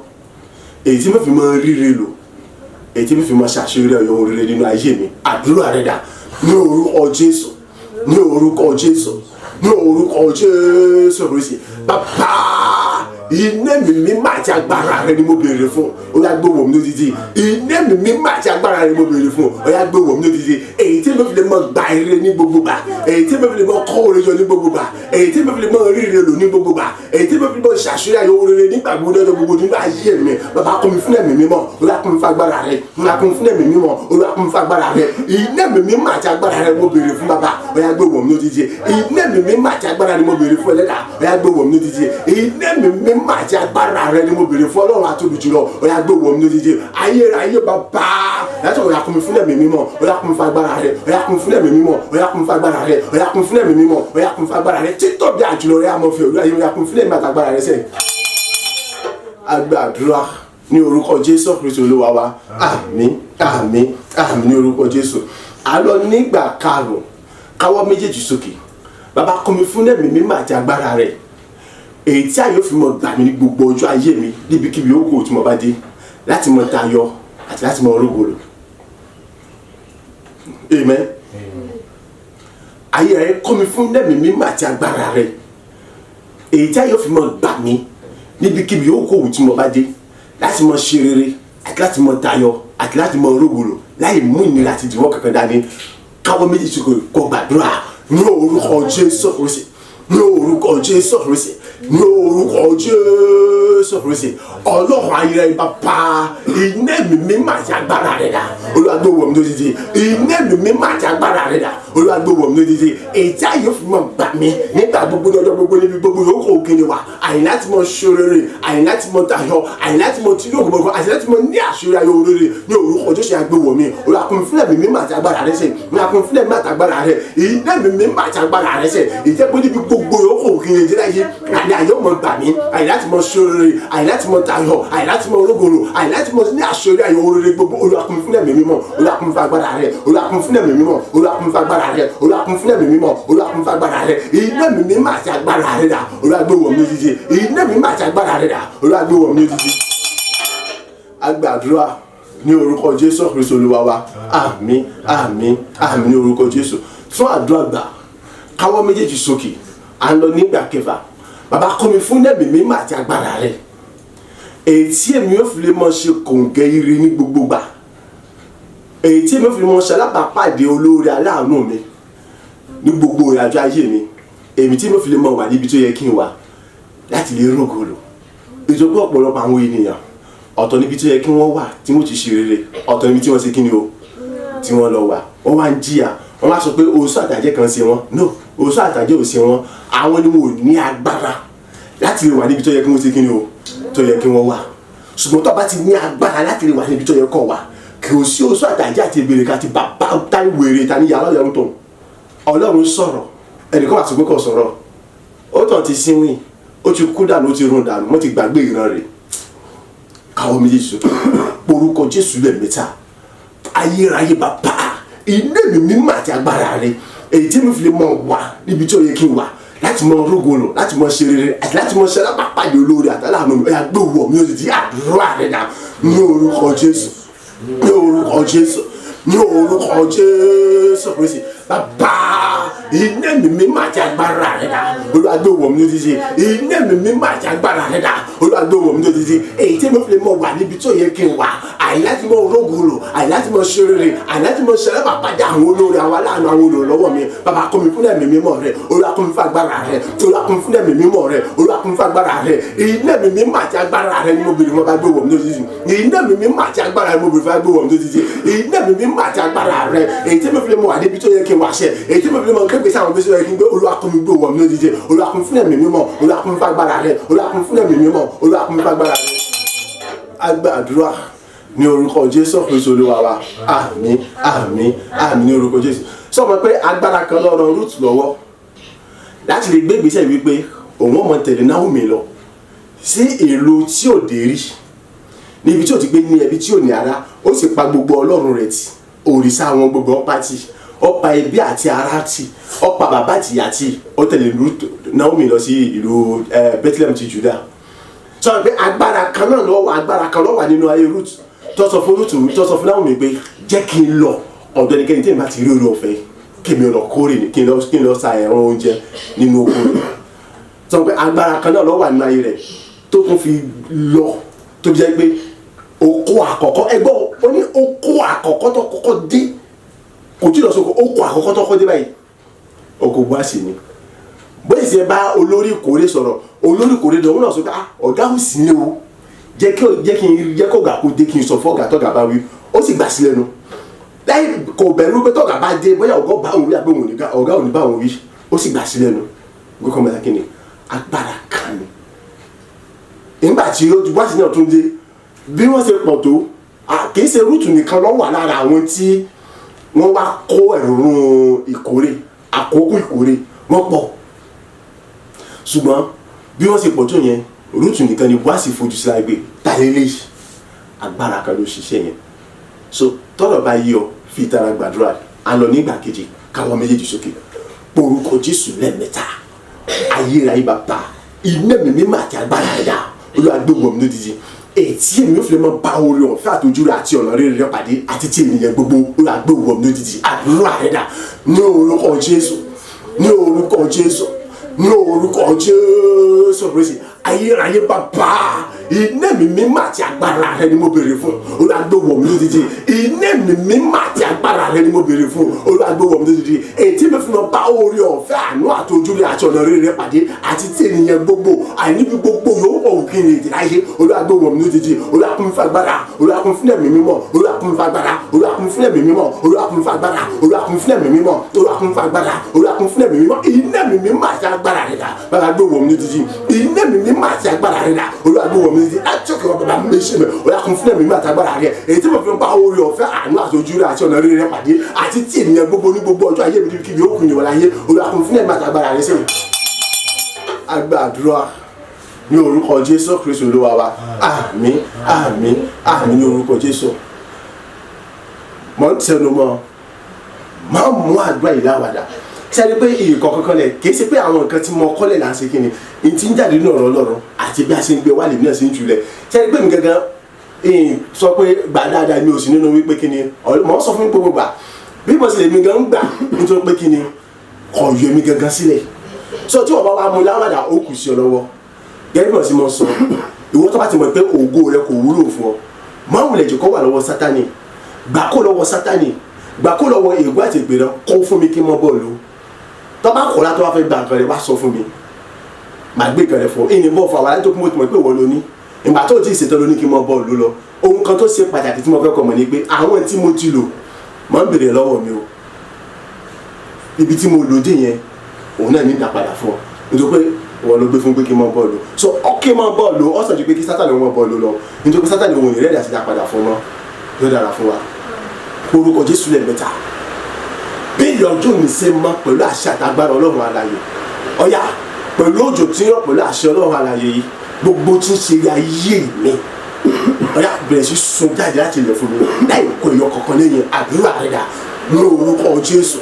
S2: èyí tí èmi ò fi mọ rí ire lò, èyí tí èmi fi mọ ṣàṣeyọrí ọyọ rere nínú ayé mi. Àdúrà rẹ dà ní orúkọ Jésù, ní orúkọ Jésù, ní orúkọ Jésù Kristi. Bàbá, Iná ẹ̀mí mímọ́ àti agbára rẹ ni mo béèrè fún. Ó yá gbé wọ̀ mí lódìdí. Iná ẹ̀mí mímọ́ àti agbára rẹ ni mo béèrè fún. Ó yá gbé wọ̀ mí lódìdí. Èyí tí mo fi lè mọ gba ire ní gbogbo gbà, èyí tí mo fi lè mọ kọ́ oore jọ ní gbogbo gbà, èyí tí mo fi lè mọ ríire lò ní gbogbo gbà, èyí tí mo fi lè mọ ṣàṣeyọrí ayọ̀ rere nígbà gbogbo lọ́jọ́ gbogbo nígbà ayé mi. Bàbá, kún mi fún ẹ̀mí mímọ́. Olúwa, kún mi fún agbára rẹ. Olúwa, kún mi fún ẹ̀mí mímọ́. Olúwa, kún mi fún agbára rẹ. Iná ẹ̀mí mímọ́ àti agbára rẹ mo béèrè fún. Bàbá, ó yá gbé wọ̀ mí lódìdí. Iná ẹ̀mí mímọ́ àti agbára ni mo béèrè fún. Ẹlẹ́dàá, ó yá gbé wọ̀ mí lódìdí. Iná ẹ̀mí mímọ́ àti agbára rẹ ni mo béèrè fún. Ọlọ́run àtòbí jùlọ, ó yá gbé wọ̀ mí lódìdí. Ayé bàbá láti ó yá kún mi fún ẹ̀mí mímọ́. Ó yá kún mi fún agbára rẹ. Ó yá kún mi fún ẹ̀mí mímọ́. Ó yá kún mi fún agbára rẹ. Ó yá kún mi fún ẹ̀mí mímọ́. Ó yá kún mi fún agbára rẹ. Títóbi àjùlọ rẹ àmọ́ fi òwúrọ̀ ayé. Ó yá kún mi fún ẹ̀mí àtàgbára rẹ sẹ́yìn. Agbàdúrà ní orúkọ Jésù Kristu Olúwa wa. Àmín, àmín, àmín ní orúkọ Jésù. A lọ nígbà karùn-ún. Káwọ́ méjèèjì sókè. Bàbá, kún mi fún ẹ̀mí mímọ́ àti agbára rẹ̀, èyí tí àyè fi mọ gbà mí ní gbogbo ọjọ́ ayé mi, níbikíbi ó kù tí mo bá dé, láti mọ tayọ àti láti mọ rógolo. Amen. Ayé rẹ, kún mi fún ẹ̀mí mímọ́ àti agbára rẹ̀, èyí tí àyè fi mọ gbà mí níbikíbi ó kù tí mo bá dé, láti mọ ṣe rere àti láti mọ tayọ àti láti mọ rógolo láì mú ìnira àti ìdíwọ́ kankan dání. Káwọ́ méjì sókè, kó gbàdúrà ní orúkọ Jésù Kristi, ní orúkọ Jésù Kristi, ní orúkọ Jésù Kristi. Ọlọ́run ayérayé, bàbá, iná ẹ̀mí mímọ́ àti agbára rẹ̀ dà? Olúwa gbé wọ̀ mí lójijì. Iná ẹ̀mí mímọ́ àti agbára rẹ̀ dà? Olúwa gbé wọ̀ mí lójijì. Èyí tí àyè fún mọ̀ gbà mí nígbà gbogbo, lọ́jọ́ gbogbo, níbi gbogbo yòókù òkèlè wa, àyè láti mọ ṣe rere, àyè láti mọ tayọ, àyè láti mọ tí yóò gbogbo, àti láti mọ ní àṣírí ayọ̀ rere ní orúkọ Jésù. Àgbé wọ̀ mí. Olúwa, kún mi fún ẹ̀mí mímọ́ àti agbára rẹ̀ sẹ́. Olúwa, kún mi fún ẹ̀mí àti agbára rẹ̀, iná ẹ̀mí mímọ́ àti agbára rẹ̀ sẹ́. Ìjẹ́ pé níbi gbogbo yòókù òkèlè jẹ́ láyé, àyè àyè ọmọ gbà mí, àyè láti mọ ṣe rere, àyè láti mọ tayọ, àyè láti mọ rógòrò, àyè láti mọ ní àṣírí ayọ̀ rere gbogbo. Olúwa, kún mi fún ẹ̀mí mímọ́. Olúwa, kún mi fún agbára rẹ̀. Olúwa, kún mi fún ẹ̀mí mímọ́. Olúwa, kún mi fún agbára rẹ̀. Olúwa, kún mi fún ẹ̀mí mímọ́. Olúwa, kún mi fún agbára rẹ̀. Iná ẹ̀mí mímọ́ àti agbára rẹ̀ dà? Olúwa gbé wọ̀ mí lójijì. Iná ẹ̀mí mímọ́ àti agbára rẹ̀ dà? Olúwa gbé wọ̀ mí lójijì. Agbàdúrà ní orúkọ Jésù Kristu Olúwa wa. Àmín, àmín, àmín ní orúkọ Jésù. Tún àdúrà gbà. Káwọ́ méjèèjì sókè. À ń lọ nígbà kẹfà. Bàbá, kún mi fún ẹ̀mí mímọ́ àti agbára rẹ̀, èyí tí èmi yóò fi lè mọ ṣe kòǹgẹ́ ire ní gbogbo gbà, èyí tí èmi yóò fi lè mọ ṣe alábàápàdé olóore aláàánú mi ní gbogbo ìrìnàjò ayé mi, èmi tí èmi yóò fi lè mọ wà níbi tó yẹ kí n wà láti lè rógolo. Ìjọba ọ̀pọ̀lọpọ̀ àwọn ènìyàn, ọ̀tọ̀ níbi tó yẹ kí wọ́n wà tí wọ́n ti ṣe rere, ọ̀tọ̀ níbi tí wọ́n ṣe kí ni o tí wọ́n lọ wà. Wọ́n wá ń jìyà, wọ́n wá sọ pé oṣù àtàjẹ́ kan ṣe wọ́n. No, oṣù àtàjẹ́ ò ṣe wọ́n. Àwọn ni wọn ò ní agbára láti lè wà níbi tó yẹ kí wọ́n ṣe kí ni o tó yẹ kí wọ́n wà. Ṣùgbọ́n tó bá ti ní agbára láti lè wà níbi tó yẹ kó wà, kì í sí oṣù àtàjẹ́ àti ìbèrè ká ti bàbá táyì wèrè ta ní yàrá ọ̀yàrún tó Ọlọ́run sọ̀rọ̀. Ẹnìkan wà tó pé kò sọ̀rọ̀, ó tàn ti sínwìn, ó ti kú dànù, ó ti run dànù, wọ́n ti gbàgbé ìran rẹ̀. Káwọ́ méjèèjì sókè, orúkọ Jésù lẹ́ẹ̀mẹ́ta. Ayérayé, bàbá, iná ẹ̀mí mímọ́ àti agbára rẹ̀, èyí tí mi fi lè mọ wà níbi tí ó yẹ kí n wà láti mọ rógolo, láti mọ ṣe rere àti láti mọ ṣe alábàápàdé olóore àtàláàánú mi, ó yá gbé wọ̀ mí. Ó sì di àdúrà rẹ̀ dà ní orúkọ Jésù, ní orúkọ Jésù, ní orúkọ Jésù Kristi. Bàbá, iná ẹ̀mí mímọ́ àti agbára rẹ̀ dà? Olúwa gbé wọ̀ mí lójijì. Iná ẹ̀mí mímọ́ àti agbára rẹ̀ dà? Olúwa gbé wọ̀ mí lójijì, èyí tí mo fi lè mọ wà níbi tó yẹ kí n wà, àyè láti mọ rógolo, àyè láti mọ ṣe rere, àyè láti mọ ṣe alábàápàdé àwọn olóore, àwọn aláàánú, àwọn olùrànlọ́wọ́ mi. Bàbá, kún mi fún ẹ̀mí mímọ́ rẹ̀. Olúwa, kún mi fún agbára rẹ̀. Olúwa, kún mi fún ẹ̀mí mímọ́ rẹ̀. Olúwa, kún mi fún agbára rẹ̀. Iná ẹ̀mí mímọ́ àti agbára rẹ̀ ni mo bèrè, wọn bá gbé wọ̀ mí lójijì. Iná ẹ̀mí mímọ́ àti agbára rẹ̀ mo bèrè fún, gbé wọ̀ mí lójijì. Iná ẹ̀mí mímọ́ àti agbára rẹ̀, èyí tí mo fi lè mọ wà níbi tó yẹ kí n wà ṣẹ, èyí tí mo fi lè mọ gbégbé sáwọn bí tó yẹ kí n gbé. Olúwa, kún mi, gbé wọ̀ mí lójijì. Olúwa, kún mi fún ẹ̀mí mímọ́. Olúwa, kún mi fún agbára rẹ̀. Olúwa, kún mi fún ẹ̀mí mímọ́. Olúwa, kún mi fún agbára rẹ̀. Agbàdúrà ní orúkọ Jésù Kristu Olúwa wa. Àmín, àmín, àmín ní orúkọ Jésù. Sọ ma pé agbára kan ló ran Ruth lọ́wọ́ láti lè gbé ìgbésẹ̀ wípé òun ọmọ tẹ̀lé Naomi lọ sí ìlú tí ò dé rí, níbi tí ò ti gbé ní ẹbí, tí ò ní ara. Ó sì pa gbogbo ọlọ́run rẹ̀ tì, òrìṣà àwọn gbogbo ọ̀pá tì, ó pa ẹbí àti ará tì, ó pa bàbá àti ìyá tì, ó tẹ̀lé Naomi lọ sí ìlú Bethlehem ti Judah. Sọ pé agbára kan náà ló wà, agbára kan ló wà nínú ayé Ruth tó sọ fún Ruth, tó sọ fún Naomi pé jẹ́ kí n lọ ọ̀dọ̀ ẹnikẹ́ni tí èmi bá ti rí oore ọ̀fẹ́ kí mi lọ kórè ní kí n lọ sa ẹ̀rọ oúnjẹ nínú oko rẹ̀. Sọ pé agbára kan náà ló wà nínú ayé rẹ̀. tó tún fi lọ tó fi jẹ́ pé oko àkọ́kọ́ ẹgbọ́n ó ní oko àkọ́kọ́ tó kọ́kọ́ dé kò tí ì lọ sóko oko àkọ́kọ́ tó kọ́kọ́ dé báyìí oko Bóásì ni. Bóyá ìṣe bá olórí ìkórè sọ̀rọ̀, olórí ìkórè lọ́wọ́ náà sọ pé ah ọ̀gá ò sí ní o, jẹ́ kí jẹ́ kó ọ̀gá kó dé kí n sọ fún ọ̀gá tọ́gà bá wí. Ó sì gbà sí lẹ́nu láì kò bẹ̀rù pé tọ́gà bá dé bóyá ọ̀gá bá òun wí àbí ọ̀gá ò ní bá òun wí. Ó sì gbà sí lẹ́nu. Gbọ́kàn mẹ́ta kí ni agbára kan ni. Nígbà tí Bóásì náà tún dé, bí wọ́n ṣe pọ̀ tó, kì í ṣe Rúùtù nìkan ló wà lára àwọn tí wọ́n wá kó ẹ̀rùn ìkórè, àkókò ìkórè wọ́n pọ̀. Ṣùgbọ́n bí wọ́n ṣe pọ̀ tó yẹn, Rúùtù nìkan ni Bóásì fojú sí lágbè tàlélẹ́. Agbára kan ló ṣiṣẹ́ yẹn. So tọ́rọ̀ bá yí ọ, fi ìtara gbàdúrà. A lọ nígbà kejì, káwọn méjèèjì sókè, orúkọ Jésù lẹ́ẹ̀mẹ́ta. Ayérayé bàbá, iná mi mímọ́ àti agbára ẹ̀dá, Olúwa gbé wọ̀ mí lódìdí, ètí èmi ò fi lè máa bá oore ọ̀fẹ́ àtòjú rẹ̀ àti ọ̀nà rere rẹ̀ pàdé àti tí ènìyàn gbogbo. Olúwa gbé wọ̀ mí lódìdí. Àdúrà rẹ̀ dà ní orúkọ Jésù, ní orúkọ Jésù, ní orúkọ Jésù Kristi. Ayérayé bàbá, iná mi mímọ́ àti agbára rẹ ni mo béèrè fún. Olúwa gbé wọ̀ mí lódìdí. Iná mi mímọ́ àti agbára rẹ ni mo béèrè fún. Olúwa gbé wọ̀ mí lódìdí, ètí mi fi máa bá oore ọ̀fẹ́ àánú àtòjú rẹ̀ àti ọ̀nà rere rẹ̀ pàdé àti tí ènìyàn gbogbo àìníbi gbogbo yòówù òkè ní èdè láyé. Olúwa gbé wọ̀ mí lódìdí. Olúwa kún fún agbára, Olúwa kún fún ẹ̀mí mímọ́, Olúwa kún fún agbára, Olúwa kún fún ẹ̀mí mímọ́, Olúwa kún fún agbára, Olúwa kún fún ẹ̀mí mímọ́, Olúwa kún fún agbára, Olúwa kún fún ẹ̀mí mímọ́. Iná mi mímọ́ àti agbára rẹ̀ dà, bàbá gbé wọ̀ mí lódìdí. Iná mi mímọ́ àti agbára rẹ̀ dà, Olúwa gbé wọ̀ mí lódìdí. Láti òkè wá bàbá mi ṣe mi, Olúwa kún fún ẹ̀mí mímọ́ àti agbára rẹ̀, èyí tí mo fi ń bá oore ọ̀fẹ́ àánú àti ojú rẹ̀ àti ọ̀nà rere rẹ̀ pàdé àti tí ènìyàn gbogbo ní gbogbo ọjọ́ ayé mi níbi kíbi ó kùn ìwọ̀n láyé. Olúwa kún fún ẹ̀mí àti agbára rẹ̀ sẹ́yìn. Agbàdúrà ní orúkọ Jésù Kristu Olúwa wa. Àmín, àmín, àmín ní orúkọ Jésù. Mọ̀ ń tẹnu mọ́, máa mú àdúrà yìí láwàdà. Sẹ́ni pé ìkọ̀ kankan lẹ̀ kì í ṣe pé àwọn nǹkan tí mo kọ́lẹ̀ là ń ṣe kí ni n ti ń jáde nínú ọ̀rọ̀ Ọlọ́run àti bí a ṣe ń gbé wálé náà ṣe ń julẹ̀. Sẹ́ni pé mi gangan sọ pé gbà dáadáa mi ò sí nínú wípé kí ni mọ̀ ń sọ fún mi gbogbo gbà bí mo sì lè mi gan gbà nítorí pé kí ni kò yọ mi gangan sílẹ̀. So tí wọ́n bá wá mú láwàdà ó kù sí ọ lọ́wọ́. Gẹ́gẹ́ bí wọ́n sì mọ̀ sọ, ìwọ tó bá ti mọ̀ pé ògo rẹ kò wúlò fún ọ, má wulẹ̀ jẹ́ kó wà lọ́wọ́ Sátánì. Gbà kó lọ́wọ́ Sátánì, gbà kó lọ́wọ́ ègún àti ègbè náà, kó fún mi kí n mọ́ bọ́ọ̀lù. Tó bá kọ̀ látọ́ wá fẹ́ gba nǹkan rẹ̀ wá sọ fún mi, màá gbé nǹkan rẹ̀ fún ọ. Ìní bọ́ fún àwọn aláìtó kí mo ti mọ̀ pé ìwọ ló ní. Ìgbà tó ti ṣètò ló ní kí n mọ́ bọ́ọ̀lù lọ. Ohun kan tó ṣe pàtàkì tí mo fẹ́ kọ́ mọ̀ ni pé àwọn tí mo ti lò máa ń béèrè lọ́wọ́ mi o. Ibi tí mo lò dé yẹn, òun náà ní ìdá padà fún ọ. Nítorí pé wọ́n ló gbé fún pé kí n mọ́ bọ́ọ̀lù. So ọkẹ́ mọ́ bọ́ọ̀lù, ó sàn ju pé kí Sátánì mọ́ bọ́ọ̀lù lọ. Nítorí pé Sátánì òun ìrẹ́lẹ̀ àti ìdá padà fún ọ. Yóò dára fún wa. Orúkọ Jésù lẹ́ẹ̀mẹ́ta. Bí ìyọjú mi ṣe mọ́ pẹ̀lú àṣẹ àtàgbára Ọlọ́run alààyè. Ọ̀yá pẹ̀lú òjò tí ń rọ̀ pẹ̀lú àṣẹ Ọlọ́run alààyè yìí, gbogbo tí ń ṣe ayé mi. Ọ̀yá bẹ̀rẹ̀ sí sun jáde láti ilẹ̀ fún mi láì kó ìyọ kankan lẹ́yìn. Àdúrà rẹ̀ dà ní orúkọ Jésù,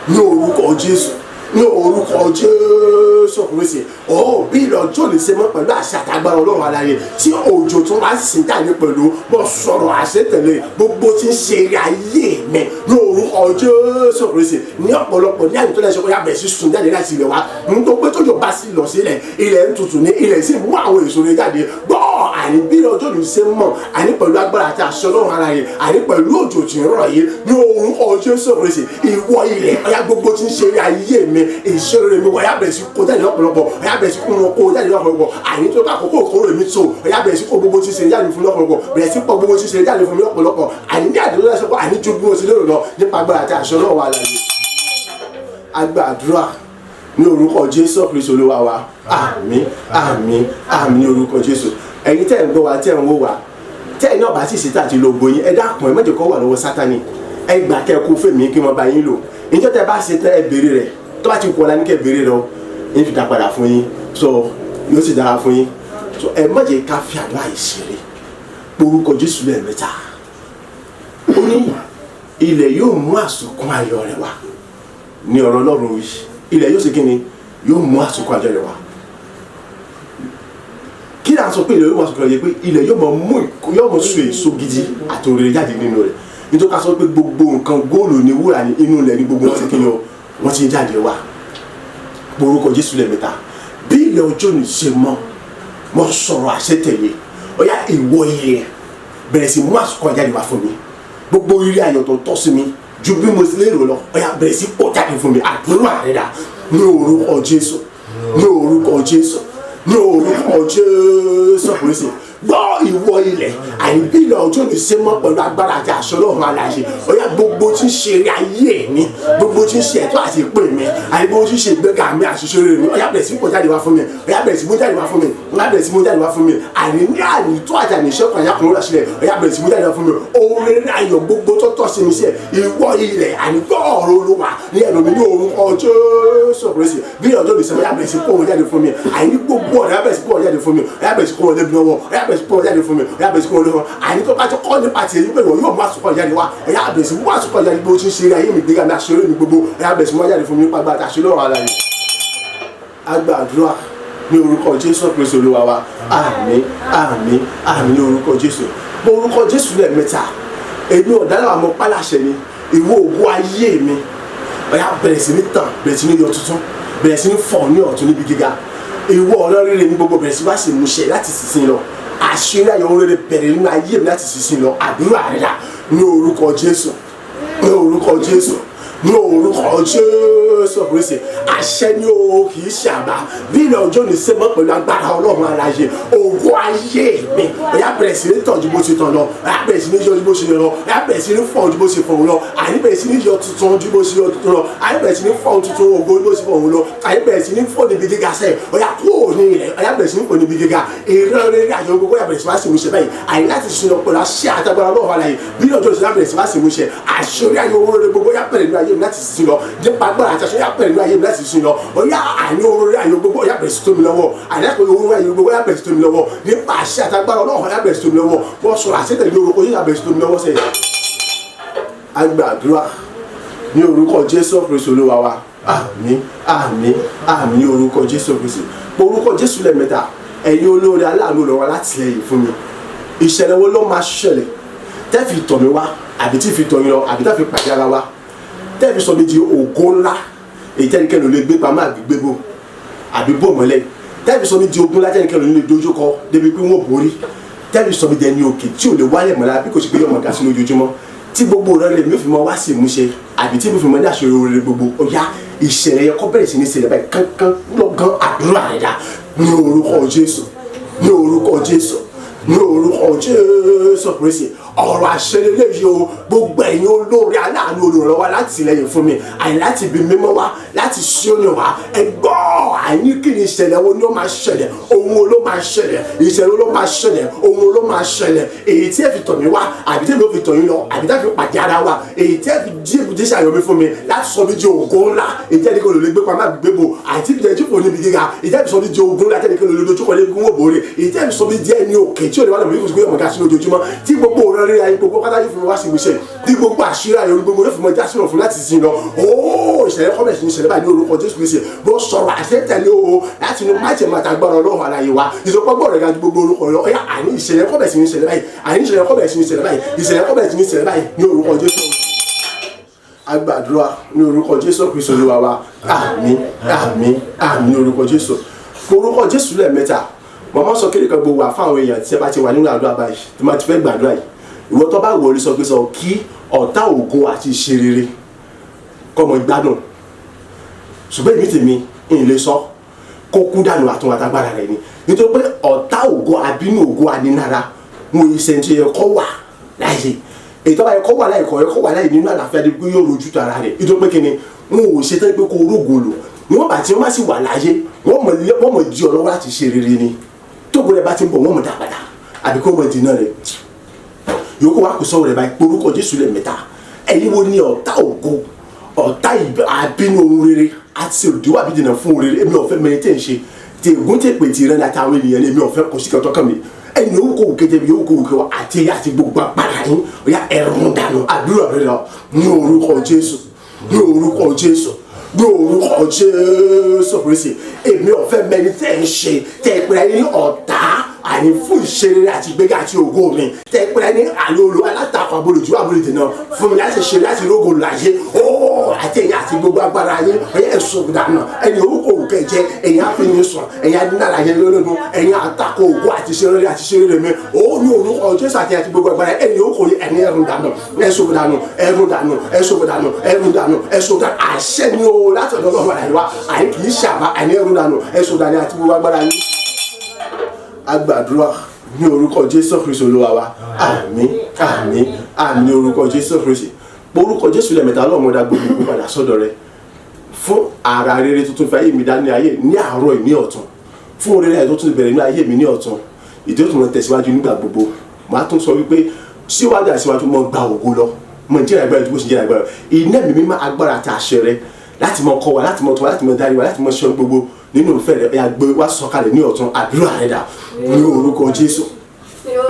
S2: ní orúkọ Jésù, ní orúkọ Jésù Kristi. Ó bí ìlọ́jọ́ lè ṣe mọ́ pẹ̀lú àṣẹ àtàgbára Ọlọ́run alààyè tí òjò tó wá sì jáde pẹ̀lú mọ́ sọ̀rọ̀ àṣẹ tẹ̀lé gbogbo tí ń ṣe ayé mi ní orúkọ Jésù Kristi. Ní ọ̀pọ̀lọpọ̀ ní àyè tó lẹ́sẹ̀ kó yá bẹ̀rẹ̀ sí sun jáde láti ilẹ̀ wa. Nítorí pé tójò bá sì lọ sílẹ̀, ilẹ̀ ń tutù ní ilẹ̀ sì mú àwọn èso rẹ̀ jáde. Gbọ́ àní bí ìlọ́jọ́ lè ṣe mọ́ àní pẹ̀lú agbára àti àṣẹ Ọlọ́run alààyè àní pẹ̀lú òjò tí ń rọ̀ yìí ní orúkọ Jésù Kristi. Ìwọ ilẹ̀ ọ̀yá gbogbo tí ń ṣe ayé mi, ìṣòro mi, ọ̀yá bẹ̀rẹ̀ sí kó jáde lọ́pọ̀lọpọ̀, ọ̀yá bẹ̀rẹ̀ sí kó wọn kó jáde lọ́pọ̀lọpọ̀. Àní tó bá kókó òkúrò mi tó, ọ̀yá bẹ̀rẹ̀ sí kó gbogbo tí ń ṣe jáde fún mi lọ́pọ̀lọpọ̀, bẹ̀rẹ̀ sí pọ̀ gbogbo tí ń ṣe jáde fún mi lọ́pọ̀lọpọ̀. Àní ní àdúrà sọ pé àní ju bí mo ti lérò lọ nípa agbára àti àṣẹ Ọlọ́run alààyè. A gbàdúrà ní orúkọ Jésù Kristi Olúwa wa. Àmín, àmín, àmín ní orúkọ Jésù. Ẹ̀yin tẹ́ ń gbọ́ wa, tẹ́ ń wò wá, tẹ́ ẹ̀ náà bá sì ṣe tàbí lo gbóyin, ẹ dákun ẹ má jẹ́ kó wà lọ́wọ́ Sátánì. Ẹ gbà kẹ́ kó fèmí kí wọ́n bá yín lò. Ìjọ́ tẹ́ bá ṣe tẹ́ ẹ béèrè rẹ̀, tó bá ti kú ọ̀la ní kẹ́ béèrè rẹ̀ o, yín fi dá padà fún yín. So yóò sì dára fún yín. So ẹ má jẹ́ ká fi àdúrà yìí ṣeré. Orúkọ Jésù lẹ́ẹ̀mẹ́ta. Ó ní ilẹ̀ yóò mú àsùnkún ayọ̀ rẹ̀ wá. Ní ọ̀rọ̀ Ọlọ́run wí. Ilẹ̀ yóò ṣe kí ni? Yóò mú àsùnkún ayọ̀ rẹ̀ wá. Kí ni a sọ pé ilẹ̀ yóò mú àsùnkún ayọ̀ rẹ̀ pé ilẹ̀ yóò mọ yóò mọ so èso gidi àti òrèrè jáde nínú rẹ̀. Nítorí ká sọ pé gbogbo nǹkan góòlù ní wúrà ní inú ilẹ̀ ní gbogbo wọn ti kí ni o, wọ́n ti ń jáde wá. Orúkọ Jésù lẹ́ẹ̀mẹ́ta. Bí ilẹ̀ ọjọ́ ní ṣe mọ́ Mo sọ̀rọ̀ àṣẹ tẹ̀lé. Ó yá, ìwọ ilẹ̀, bẹ̀rẹ̀ sí mú àsùkò jáde wá fún mi. Gbogbo ire ayọ̀ tó tọ́ sí mi ju bí mo ti lérò lọ, ó yá, bẹ̀rẹ̀ sí pọ̀ jáde fún mi. Àdúrà rẹ̀ dà. Ní orúkọ Jésù, ní orúkọ Jésù, ní orúkọ Jésù Kristi. Gbọ́, ìwọ ilẹ̀, àìbí ilẹ̀ ọjọ́ ní ṣe mọ́ pẹ̀lú agbára àti àṣọ Ọlọ́run aláṣẹ. Ó yá, gbogbo tí ń ṣe eré ayé mi, gbogbo tí ń ṣe ẹ̀tọ́ àti ìpè mi, àti gbogbo tí ń ṣe ìgbéga mi, àṣìṣe rere mi, ó yá, bẹ̀rẹ̀ sí pọ̀ jáde wá fún mi. Ó yá, bẹ̀rẹ̀ sí mú jáde wá fún mi. Ó yá, bẹ̀rẹ̀ sí mú jáde wá fún mi. Àní ní àní tó àti àní iṣẹ́ kan yàkùnrin rẹ̀ sílẹ̀, ó yá, bẹ̀rẹ̀ sí mú jáde wá fún mi. Ohun rere ayọ̀ gbogbo tó tọ́ sí mi sí ẹ̀, ìwọ ilẹ̀, àní gbọ́ ọ̀rọ̀ Olúwa ní ẹnu mi ní orúkọ Jésù Kristi. Bí ọjọ́ lè sọ, ó yá, bẹ̀rẹ̀ sí kó wọn jáde fún mi. Àní gbogbo ọ̀rẹ́, bẹ̀rẹ̀ sí kó wọn jáde fún mi. Ó yá, bẹ̀rẹ̀ sí kó wọn lébi lọ́wọ́. Ó yá, bẹ̀rẹ̀ sí kó wọn jáde fún mi. Ó yá, bẹ̀rẹ̀ sí kó wọn lọ́wọ́. Àní tó bá tó kọ́ nípa tiẹ̀ yìí pé ìwọ yóò mú àsùkò jáde wá, ó yá, bẹ̀rẹ̀ sí mú àsùkò jáde bí ó ti ń ṣe ayé mi, gbéga mi, àṣírí mi gbogbo. Ó yá, bẹ̀rẹ̀ sí mú jáde fún mi nípa agbára àṣírí ọ̀rọ̀ àlàyé. Agbàdúrà ní orúkọ Jésù Kristi Olúwa wa. Àmín, àmín, àmín ní orúkọ Jésù. Bó orúkọ Jésù lẹ́ẹ̀mẹ́ta. Èmi ọ̀dàlẹ̀ àmọ́ pálàṣẹ ni. Ìwọ ògo ayé mi, ó yá, bẹ̀rẹ̀ sí ní tàn, bẹ̀rẹ̀ sí ní yọ tuntun, bẹ̀rẹ̀ sí ní fọ̀ ní ọ̀tún níbi gíga. Ìwọ ọ̀rọ̀ rere ní gbogbo, bẹ̀rẹ̀ sí wá sí ìmúṣẹ láti sísìn lọ. Àṣírí ayọ̀ rere bẹ̀rẹ̀ nínú ayé mi láti sísìn lọ. Àdúrà rẹ̀ dà. Ní orúkọ Jésù, ní orúkọ Jésù, ní orúkọ Jésù Kristi. Àṣẹ ni o, kì í ṣe àbá. Bí ilẹ̀ ọjọ́ ní sẹ́mọ́ pẹ̀lú agbára Ọlọ́run aláyé, ògo ayé mi, ó yá, bẹ̀rẹ̀ sí ní tàn ju bó ti tàn lọ. Ó yá, bẹ̀rẹ̀ sí ní yọ ju bó ṣe yọ lọ. Ó yá, bẹ̀rẹ̀ sí ní fọ̀ ju bó ṣe fọ̀ lọ. Àní bẹ̀rẹ̀ sí ní yọ tuntun ju bó ṣe yọ tuntun lọ. Àní bẹ̀rẹ̀ sí ní fọ̀ tuntun ògo ju bó ṣe fọ̀ lọ. Àní bẹ̀rẹ̀ sí ní fọ̀ níbi gíga sẹ́. Ó yá, kúrò ní ilẹ̀. Ó yá, bẹ̀rẹ̀ sí ní fọ̀ níbi gíga. Ìran rere àjọ gbogbo, ó yá, bẹ̀rẹ̀ sí wá sí ìmúṣẹ báyìí. Àní láti sin lọ pẹ̀lú àṣẹ àtagbára Ọlọ́run aláyé, bí ilẹ̀ ọjọ́ ìṣẹ̀lẹ̀ bẹ̀rẹ̀ sí wá sí ìmúṣẹ. Àṣírí ayé owó rere gbogbo, ó yá, bẹ̀rẹ̀ nínú ayé mi láti sin lọ nípa agbára àti àṣẹ. Ó yá, bẹ̀rẹ̀ nínú ayé mi láti sin lọ. Ó yá, àní owó rere ayé gbogbo, ó yá, bẹ̀rẹ̀ sí tó mi lọ́wọ́. Àní àpò owó rere ayé gbogbo, ó yá, bẹ̀rẹ̀ sí tó mi lọ́wọ́ nípa àṣẹ àtagbára Ọlọ́run. Ó yá, bẹ̀rẹ̀ sí tó mi lọ́wọ́. Wọ́n sọ̀rọ̀ àṣẹ tẹ̀lé orúkọ yóò yá, bẹ̀rẹ̀ sí tó mi lọ́wọ́ sẹ́yìn. Agbàdúrà ní orúkọ Jésù Kristi Olúwa wa. Àmín, àmín, àmín ní orúkọ Jésù Kristi. Orúkọ Jésù lẹ́ẹ̀mẹ́ta. Ẹ̀yin olóore, aláàánú, lọ́wọ́ látìlẹ́yìn fún mi, ìṣẹ̀lẹ̀ wo ló máa ṣẹlẹ̀ tẹ́ fi tọ̀ mí wá, àbí tí fi tọ̀ yín lọ, àbí tẹ́ fi pàdé ara wa, tẹ́ fi sọ mi di ògo ńlá èyí tẹ́nikẹ́ni ò lè gbé pamọ́ àbí gbé bò àbí bò mọ́lẹ̀, tẹ́ fi sọ mi di ogun ńlá tẹ́nikẹ́ni ò lè dojúkọ débi pé wọ́n borí, tẹ́ fi sọ mi di ẹni òkè tí ò lè wálẹ̀ mọ́lá bí kò sí pé yọmọ ga sí lójoojúmọ́, tí gbogbo rẹ lè mi fi mọ wá sí ìmúṣẹ, àbí tí mi fi mọ ní àṣeyọrí rere gbogbo? Ó yá, ìṣẹ̀lẹ̀ yẹn kó bẹ̀rẹ̀ sí ní ṣẹlẹ̀ báyìí kánkán lọ́gán. Àdúrà rẹ̀ dà. Ní orúkọ Jésù, ní orúkọ Jésù, ní orúkọ Jésù Kristi. Ọ̀rọ̀ àṣẹ lélẹ́yìí o. Gbogbo ẹ̀yin olóore, aláàánú, olùrànlọ́wọ́ látìlẹ́yìn fún mi, àyìn láti ibi mímọ́ wá, láti Síónì wá, ẹ gbọ́. Àyìn kí ni ìṣẹ̀lẹ̀ wo ni ó máa ṣẹlẹ̀? Ohun wo ló máa ṣẹlẹ̀? Ìṣẹ̀lẹ̀ wo ló máa ṣẹlẹ̀? Ohun wo ló máa ṣẹlẹ̀ èyí tí ẹ fi tọ̀ mí wá, àbí tí èmi ò fi tọ̀ yín lọ, àbí tí ẹ fi pàdé ara wa, èyí tí ẹ fi jí èbúté ṣàyọ̀mí fún mi láti sọ mí di ògo ńlá èyí tí ẹni kò lè gbé pamọ́ àbí gbé bò, àti ìbílẹ̀ tí kò níbi gíga, èyí tí ẹ fi sọ mí di ogun ńlá tí ẹni kò lè dojúkọ lé kún òbóore, èyí tí ẹ fi sọ mí di ẹni òkè tí ò lè wá lọ́mọ yìí kò sí pé ọmọ ga sí lójoojúmọ́, tí gbogbo òrẹ́ rí ayé gbogbo pátá yóò fi wá sí ìmúṣẹ, tí gbogbo àṣírí ayé gbogbo yóò fi mọ já sínú fún láti sin lọ ooo, ìṣẹ̀lẹ̀ kọ́mẹ̀sì ní ìṣẹ̀lẹ̀ báyìí ní orúkọ Jésù Kristi. Bó sọ̀rọ̀ àṣẹ tẹ̀lé o láti inú májèmọ́ àtàgbára Ọlọ́run àlàyé wa, ìsọpọ̀ rẹ̀ ga ju gbogbo orúkọ lọ. Ọ̀yá, àní ìṣẹ̀lẹ̀ kọ́mẹ̀sì ní ìṣẹ̀lẹ̀ báyìí. Àní ìṣẹ̀lẹ̀ kọ́mẹ̀sì ní ìṣẹ̀lẹ̀ báyìí. Ìṣẹ̀lẹ̀ kọ́mẹ̀sì ní ìṣẹ̀lẹ̀ báyìí ní orúkọ Jésù. Agbàdúrà ní orúkọ Jésù Kristi Olúwa wa. Àmín, àmín, àmín ní orúkọ Jésù. Orúkọ Jésù lẹ́ẹ̀mẹ́ta. Màmá sọ kéde kan gbogbo wà fáwọn èèyàn tí ẹ bá ti wà nínú àdúrà báyìí, tí wọ́n ti fẹ́ gbàdúrà yìí. Ìwọ tó bá wọlé sọ pé sọ kí ọ̀tá ògo àti ìṣerere kọ́mọ gbádùn, ṣùgbọ́n èmi tèmi ń lè sọ kó kú dànù àtúnwò àtàgbára rẹ̀ ni, nítorí pé ọ̀tá ògo, àbínú ògo, ànínára wọn yìí ṣe ń ṣe yẹ kọ́ wà láàyè. Èyí tó bá yẹ kọ́ wà láàyè kọ́ yẹ kọ́ wà láàyè nínú àlàáfíà débi pé yóò rojú tó ara rẹ̀, nítorí pé kíni wọn ò ṣe tán pé kó rógo lò. Níwọ̀n bá tí wọ́n bá sì wà láàyè, wọ́n mọ̀ di ọlọ́wọ́ láti ṣe rere ni. Tógo rẹ̀ bá ti ń bọ̀, wọ́n mọ̀ dá padà àbí kó mọ̀ dínà rẹ̀. Yòókù wa kò sọ̀rọ̀ rẹ̀ báyìí. Orúkọ Jésù lẹ́ẹ̀mẹ́ta. Ẹ̀yin wo ni ọ̀tá ògo, ọ̀tá àbínú ohun rere àti òdiwọ̀ àbí dènà fún ohun rere? Èmi ò fẹ́ mẹ́rin tẹ̀ ń ṣe tí ègún tẹ̀ pè tí ìrẹ́ni àtàwọn ènìyàn. Èmi ò fẹ́ kò sí kẹ́tọ́ kàn mí. Ẹni yòówù kò wù kéde, yòówù kò wù kéwà àti gbogbo agbára yín, ó yá, ẹ̀rùn dànù. Àdúrà rẹ̀ lọ ní orúkọ Jésù, ní orúkọ Jésù, ní orúkọ Jésù Kristi. Èmi ò fẹ́ mẹ́rin tẹ̀ ń ṣe tẹ̀ pé ẹni ọ̀tá. Àní fún ìṣeré àti ìgbéga àti ògo mi tẹ́ pẹ́rẹ́ ní àlọ́ alátakò abolójú abolódì náà fún mi láti ṣe láti rógo láyé ó àti ẹ̀yìn àti gbogbo agbára yín ẹ̀yìn ẹ̀sùn dànù ẹ̀yìn orúkọ òkè jẹ ẹ̀yìn àfihàn ẹ̀yìn adínàlàyé lọ́lọ́dún ẹ̀yìn àtakò ògo àti ṣeré àti ṣeré mi ó ní orúkọ Jésù àti àti gbogbo agbára ẹ̀yìn orúkọ yìí ẹ̀yìn ẹ̀rùn dànù ẹ̀sùn dànù ẹ̀rùn dànù ẹ̀sùn dànù ẹ̀rùn dànù ẹ̀sùn dànù àṣẹ ni o láti ọ̀dọ̀ Ọlọ́run àìwá àì kì í ṣàbá ẹ̀yìn ẹ̀rùn dànù ẹ̀sùn dànù àti gbogbo agbára yín. A gbàdúrà ní orúkọ Jésù Kristi Olúwa wa. Àmín, àmín, àmín ní orúkọ Jésù Kristi. Orúkọ Jésù lẹ́mẹ̀ta Ọlọ́run dá gbogbo padà sọ́dọ̀ rẹ fún ara rere tuntun fi ayé mi dá ní ayé ní àárọ̀ ní ọ̀tun, fún orí rẹ tó tún bẹ̀rẹ̀ ní ayé mi ní ọ̀tun, ìdí ó tún mọ tẹ̀síwájú nígbà gbogbo. Màá tún sọ wípé síwájú àti síwájú mọ gba ògo lọ, mọ jẹ́rìí agbára ìdúgbò sí jẹ́rìí agbára iná mi mímọ́ agbára àti àṣẹ rẹ láti mọ kọ́ wa, láti mọ tọ́ wa, láti mọ darí wa, láti mọ ṣe gbogbo nínú ìfẹ́ rẹ. Ẹ̀yà gbé wá sọ̀kalẹ̀ ní ọ̀tun. Àdúrà rẹ dà ní orúkọ Jésù,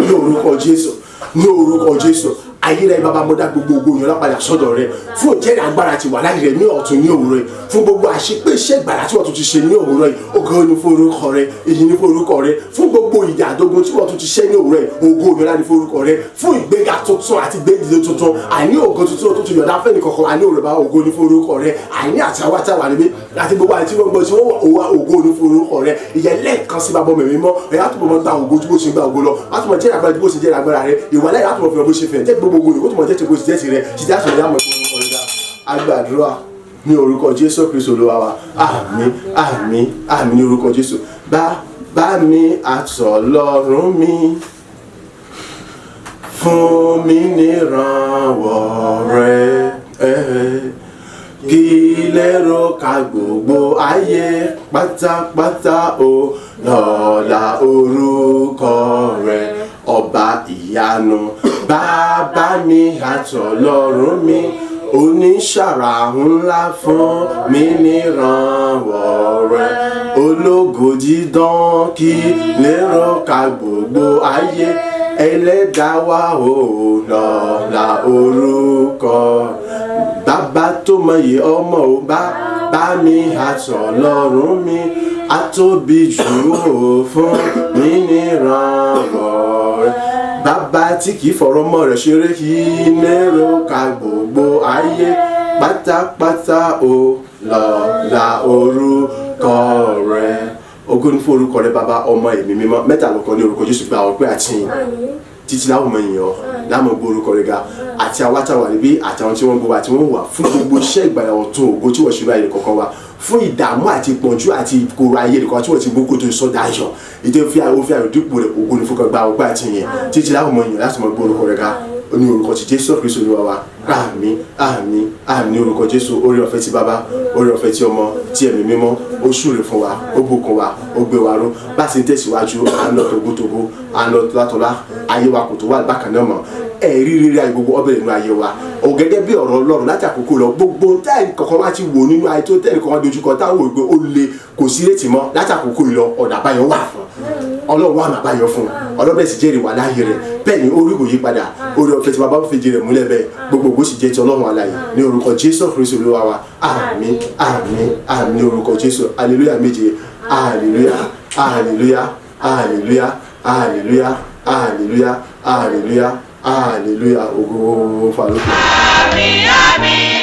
S2: ní orúkọ Jésù, ní orúkọ Jésù. Ayé rẹ bàbá mo dá gbogbo ògo yẹn lápadà sọ́dọ̀ rẹ fún ìjẹ́rìí agbára ti wà láyé rẹ ní ọ̀tun ní òwúrọ̀ yìí, fún gbogbo àṣepé iṣẹ́ ìgbàlà tí wọ́n tún ti ṣe ní òwúrọ̀ yìí. Ògo ni fún orúkọ rẹ, èyí ni fún orúkọ rẹ, fún gbogbo ìjà àdógún tí wọ́n tún ti ṣe ní òwúrọ̀ yìí. Ògo yẹn láti fún orúkọ rẹ, fún ìgbéga tuntun àti ìgbédìde tuntun, àní ògo tuntun tó ti yọ̀dá fẹ́ni kọ̀ọ̀kan àní òrùba. Ògo ni fún orúkọ rẹ, àní àti àwa tá wà níbí àti gbogbo àti wọ́n gbọ́ tí wọ́n wà. Ògo ni fún orúkọ rẹ. Ìyẹn lẹ́ẹ̀kan sí bàbá mi mímọ́, ẹ̀yà tó mọ̀ gba ògo tí bó ṣe gba ògo lọ, wàá tó mọ̀ jẹ́ agbára tí bó ṣe jẹ́ agbára rẹ, ìwà lẹ́yìn àtúmọ̀ fi hàn bó ṣe fẹ́ jẹ́ gbogbo ògo ni kó tó mọ̀ jẹ́ tí bó ṣe jẹ́ tirẹ̀ ṣìṣẹ́ àṣọ ìyá mọ̀ ìgbóhùn ọ̀rẹ́dá. A gbàdúrà ní orúkọ Jésù Kristi Olúwa wa. Àmín, àmín, àmín ní orúkọ Jésù. Bá mi àtọ̀lọ́run mi fún mi nírànwọ́ rẹ, kí lérò ká gbogbo ayé pátápátá o lọ́lá orúkọ rẹ ọba ìyanu. Bàbá mi àtọ̀lọ́run mi oníṣàrà ńlá fún mi nírànwọ́ rẹ, ológo dídán kí lérò ká gbogbo ayé ẹlẹ́dàá wa ò lọ́lá orúkọ. Bàbá tó mọyì ọmọ ò bá mi àtọ̀lọ́run mi atóbi jù ó fún mi nírànwọ́ rẹ, bàbá tí kìí fọ̀rọ̀ mọ́ rẹ̀ ṣeré kí lérò ká gbogbo ayé pátápátá o lọ́lá orúkọ rẹ. Ògo ni fún orúkọ rẹ bàbá, ọmọ, ẹ̀mí mímọ́, mẹ́ta lọ́kan ní orúkọ Jésù. Gba ọpẹ́ àti ìyìn títí láwọn ọmọ èèyàn láwọn gbọ́ orúkọ rẹ ga àti àwa tá wà níbí àtàwọn tí wọ́n gbọ́ wa tí wọ́n wà fún gbogbo iṣẹ́ ìgbàlà ọ̀tun ògo tí wọ́n ṣe báyìí kọ̀ọ̀kan wa, fún ìdààmú àti ìpọ́njú àti ìkorò ayé nìkan tí wọ́n ti gbókò tó sọ́dà ayọ̀ ìdí fi òfin ayọ̀ dípò rẹ̀. Ògo ni fún kan. Gba ọpẹ́ àti ìyìn títí láwọn ọmọ èèyàn láti mọ gbọ́ orúkọ rẹ ga ní orúkọ ti Jésù Kristi Olúwa wa. Àmín, àmín, àmín ní orúkọ Jésù. Oore ọ̀fẹ́ ti bàbá, oore ọ̀fẹ́ ti ọmọ, ti ẹ̀mí mímọ́ ó súre fún wa, ó bùkún wa, ó gbé wa ró bá ti ń tẹ̀síwájú. À ń lọ tògótògó, à ń lọ látọlá. Ayé wa kò tó wà bákan náà mọ́. Ẹ̀rí rírí ayé gbogbo ọbẹ̀ nínú ayé wa ò gẹ́gẹ́ bí ọ̀rọ̀ Ọlọ́run láti àkókò lọ. Gbogbo táyì kọ̀ọ̀kan wá ti wò nínú ayé tó tẹ̀lé kọ̀ọ̀kan dojúkọ táwọn wò pé ó le, kò sí rétí mọ́, láti àkókò yìí lọ ọ̀nà àbáyọ wà fún Ọlọ́run wà àbáyọ fún Ọlọ́run bẹ́ẹ̀ sì jẹ́rìí wà láàyè rẹ̀. Bẹ́ẹ̀ ni orí kò yí padà. Orí ọ̀fẹ́ tí bàbá fi jẹ́ rẹ̀ múlẹ̀ bẹ́ẹ̀, gbogbo ògo sì jẹ́ ti Ọlọ́run alààyè ní orúkọ Jésù Kristi Olúwa wa. Àmín, àmín, àmín ní orúkọ Jésù. Hallelujah méje. Hallelujah, hallelujah, hallelujah, hallelujah, hallelujah, hallelujah, hallelujah. Ògo fàlókè.
S1: Àmín, àmín.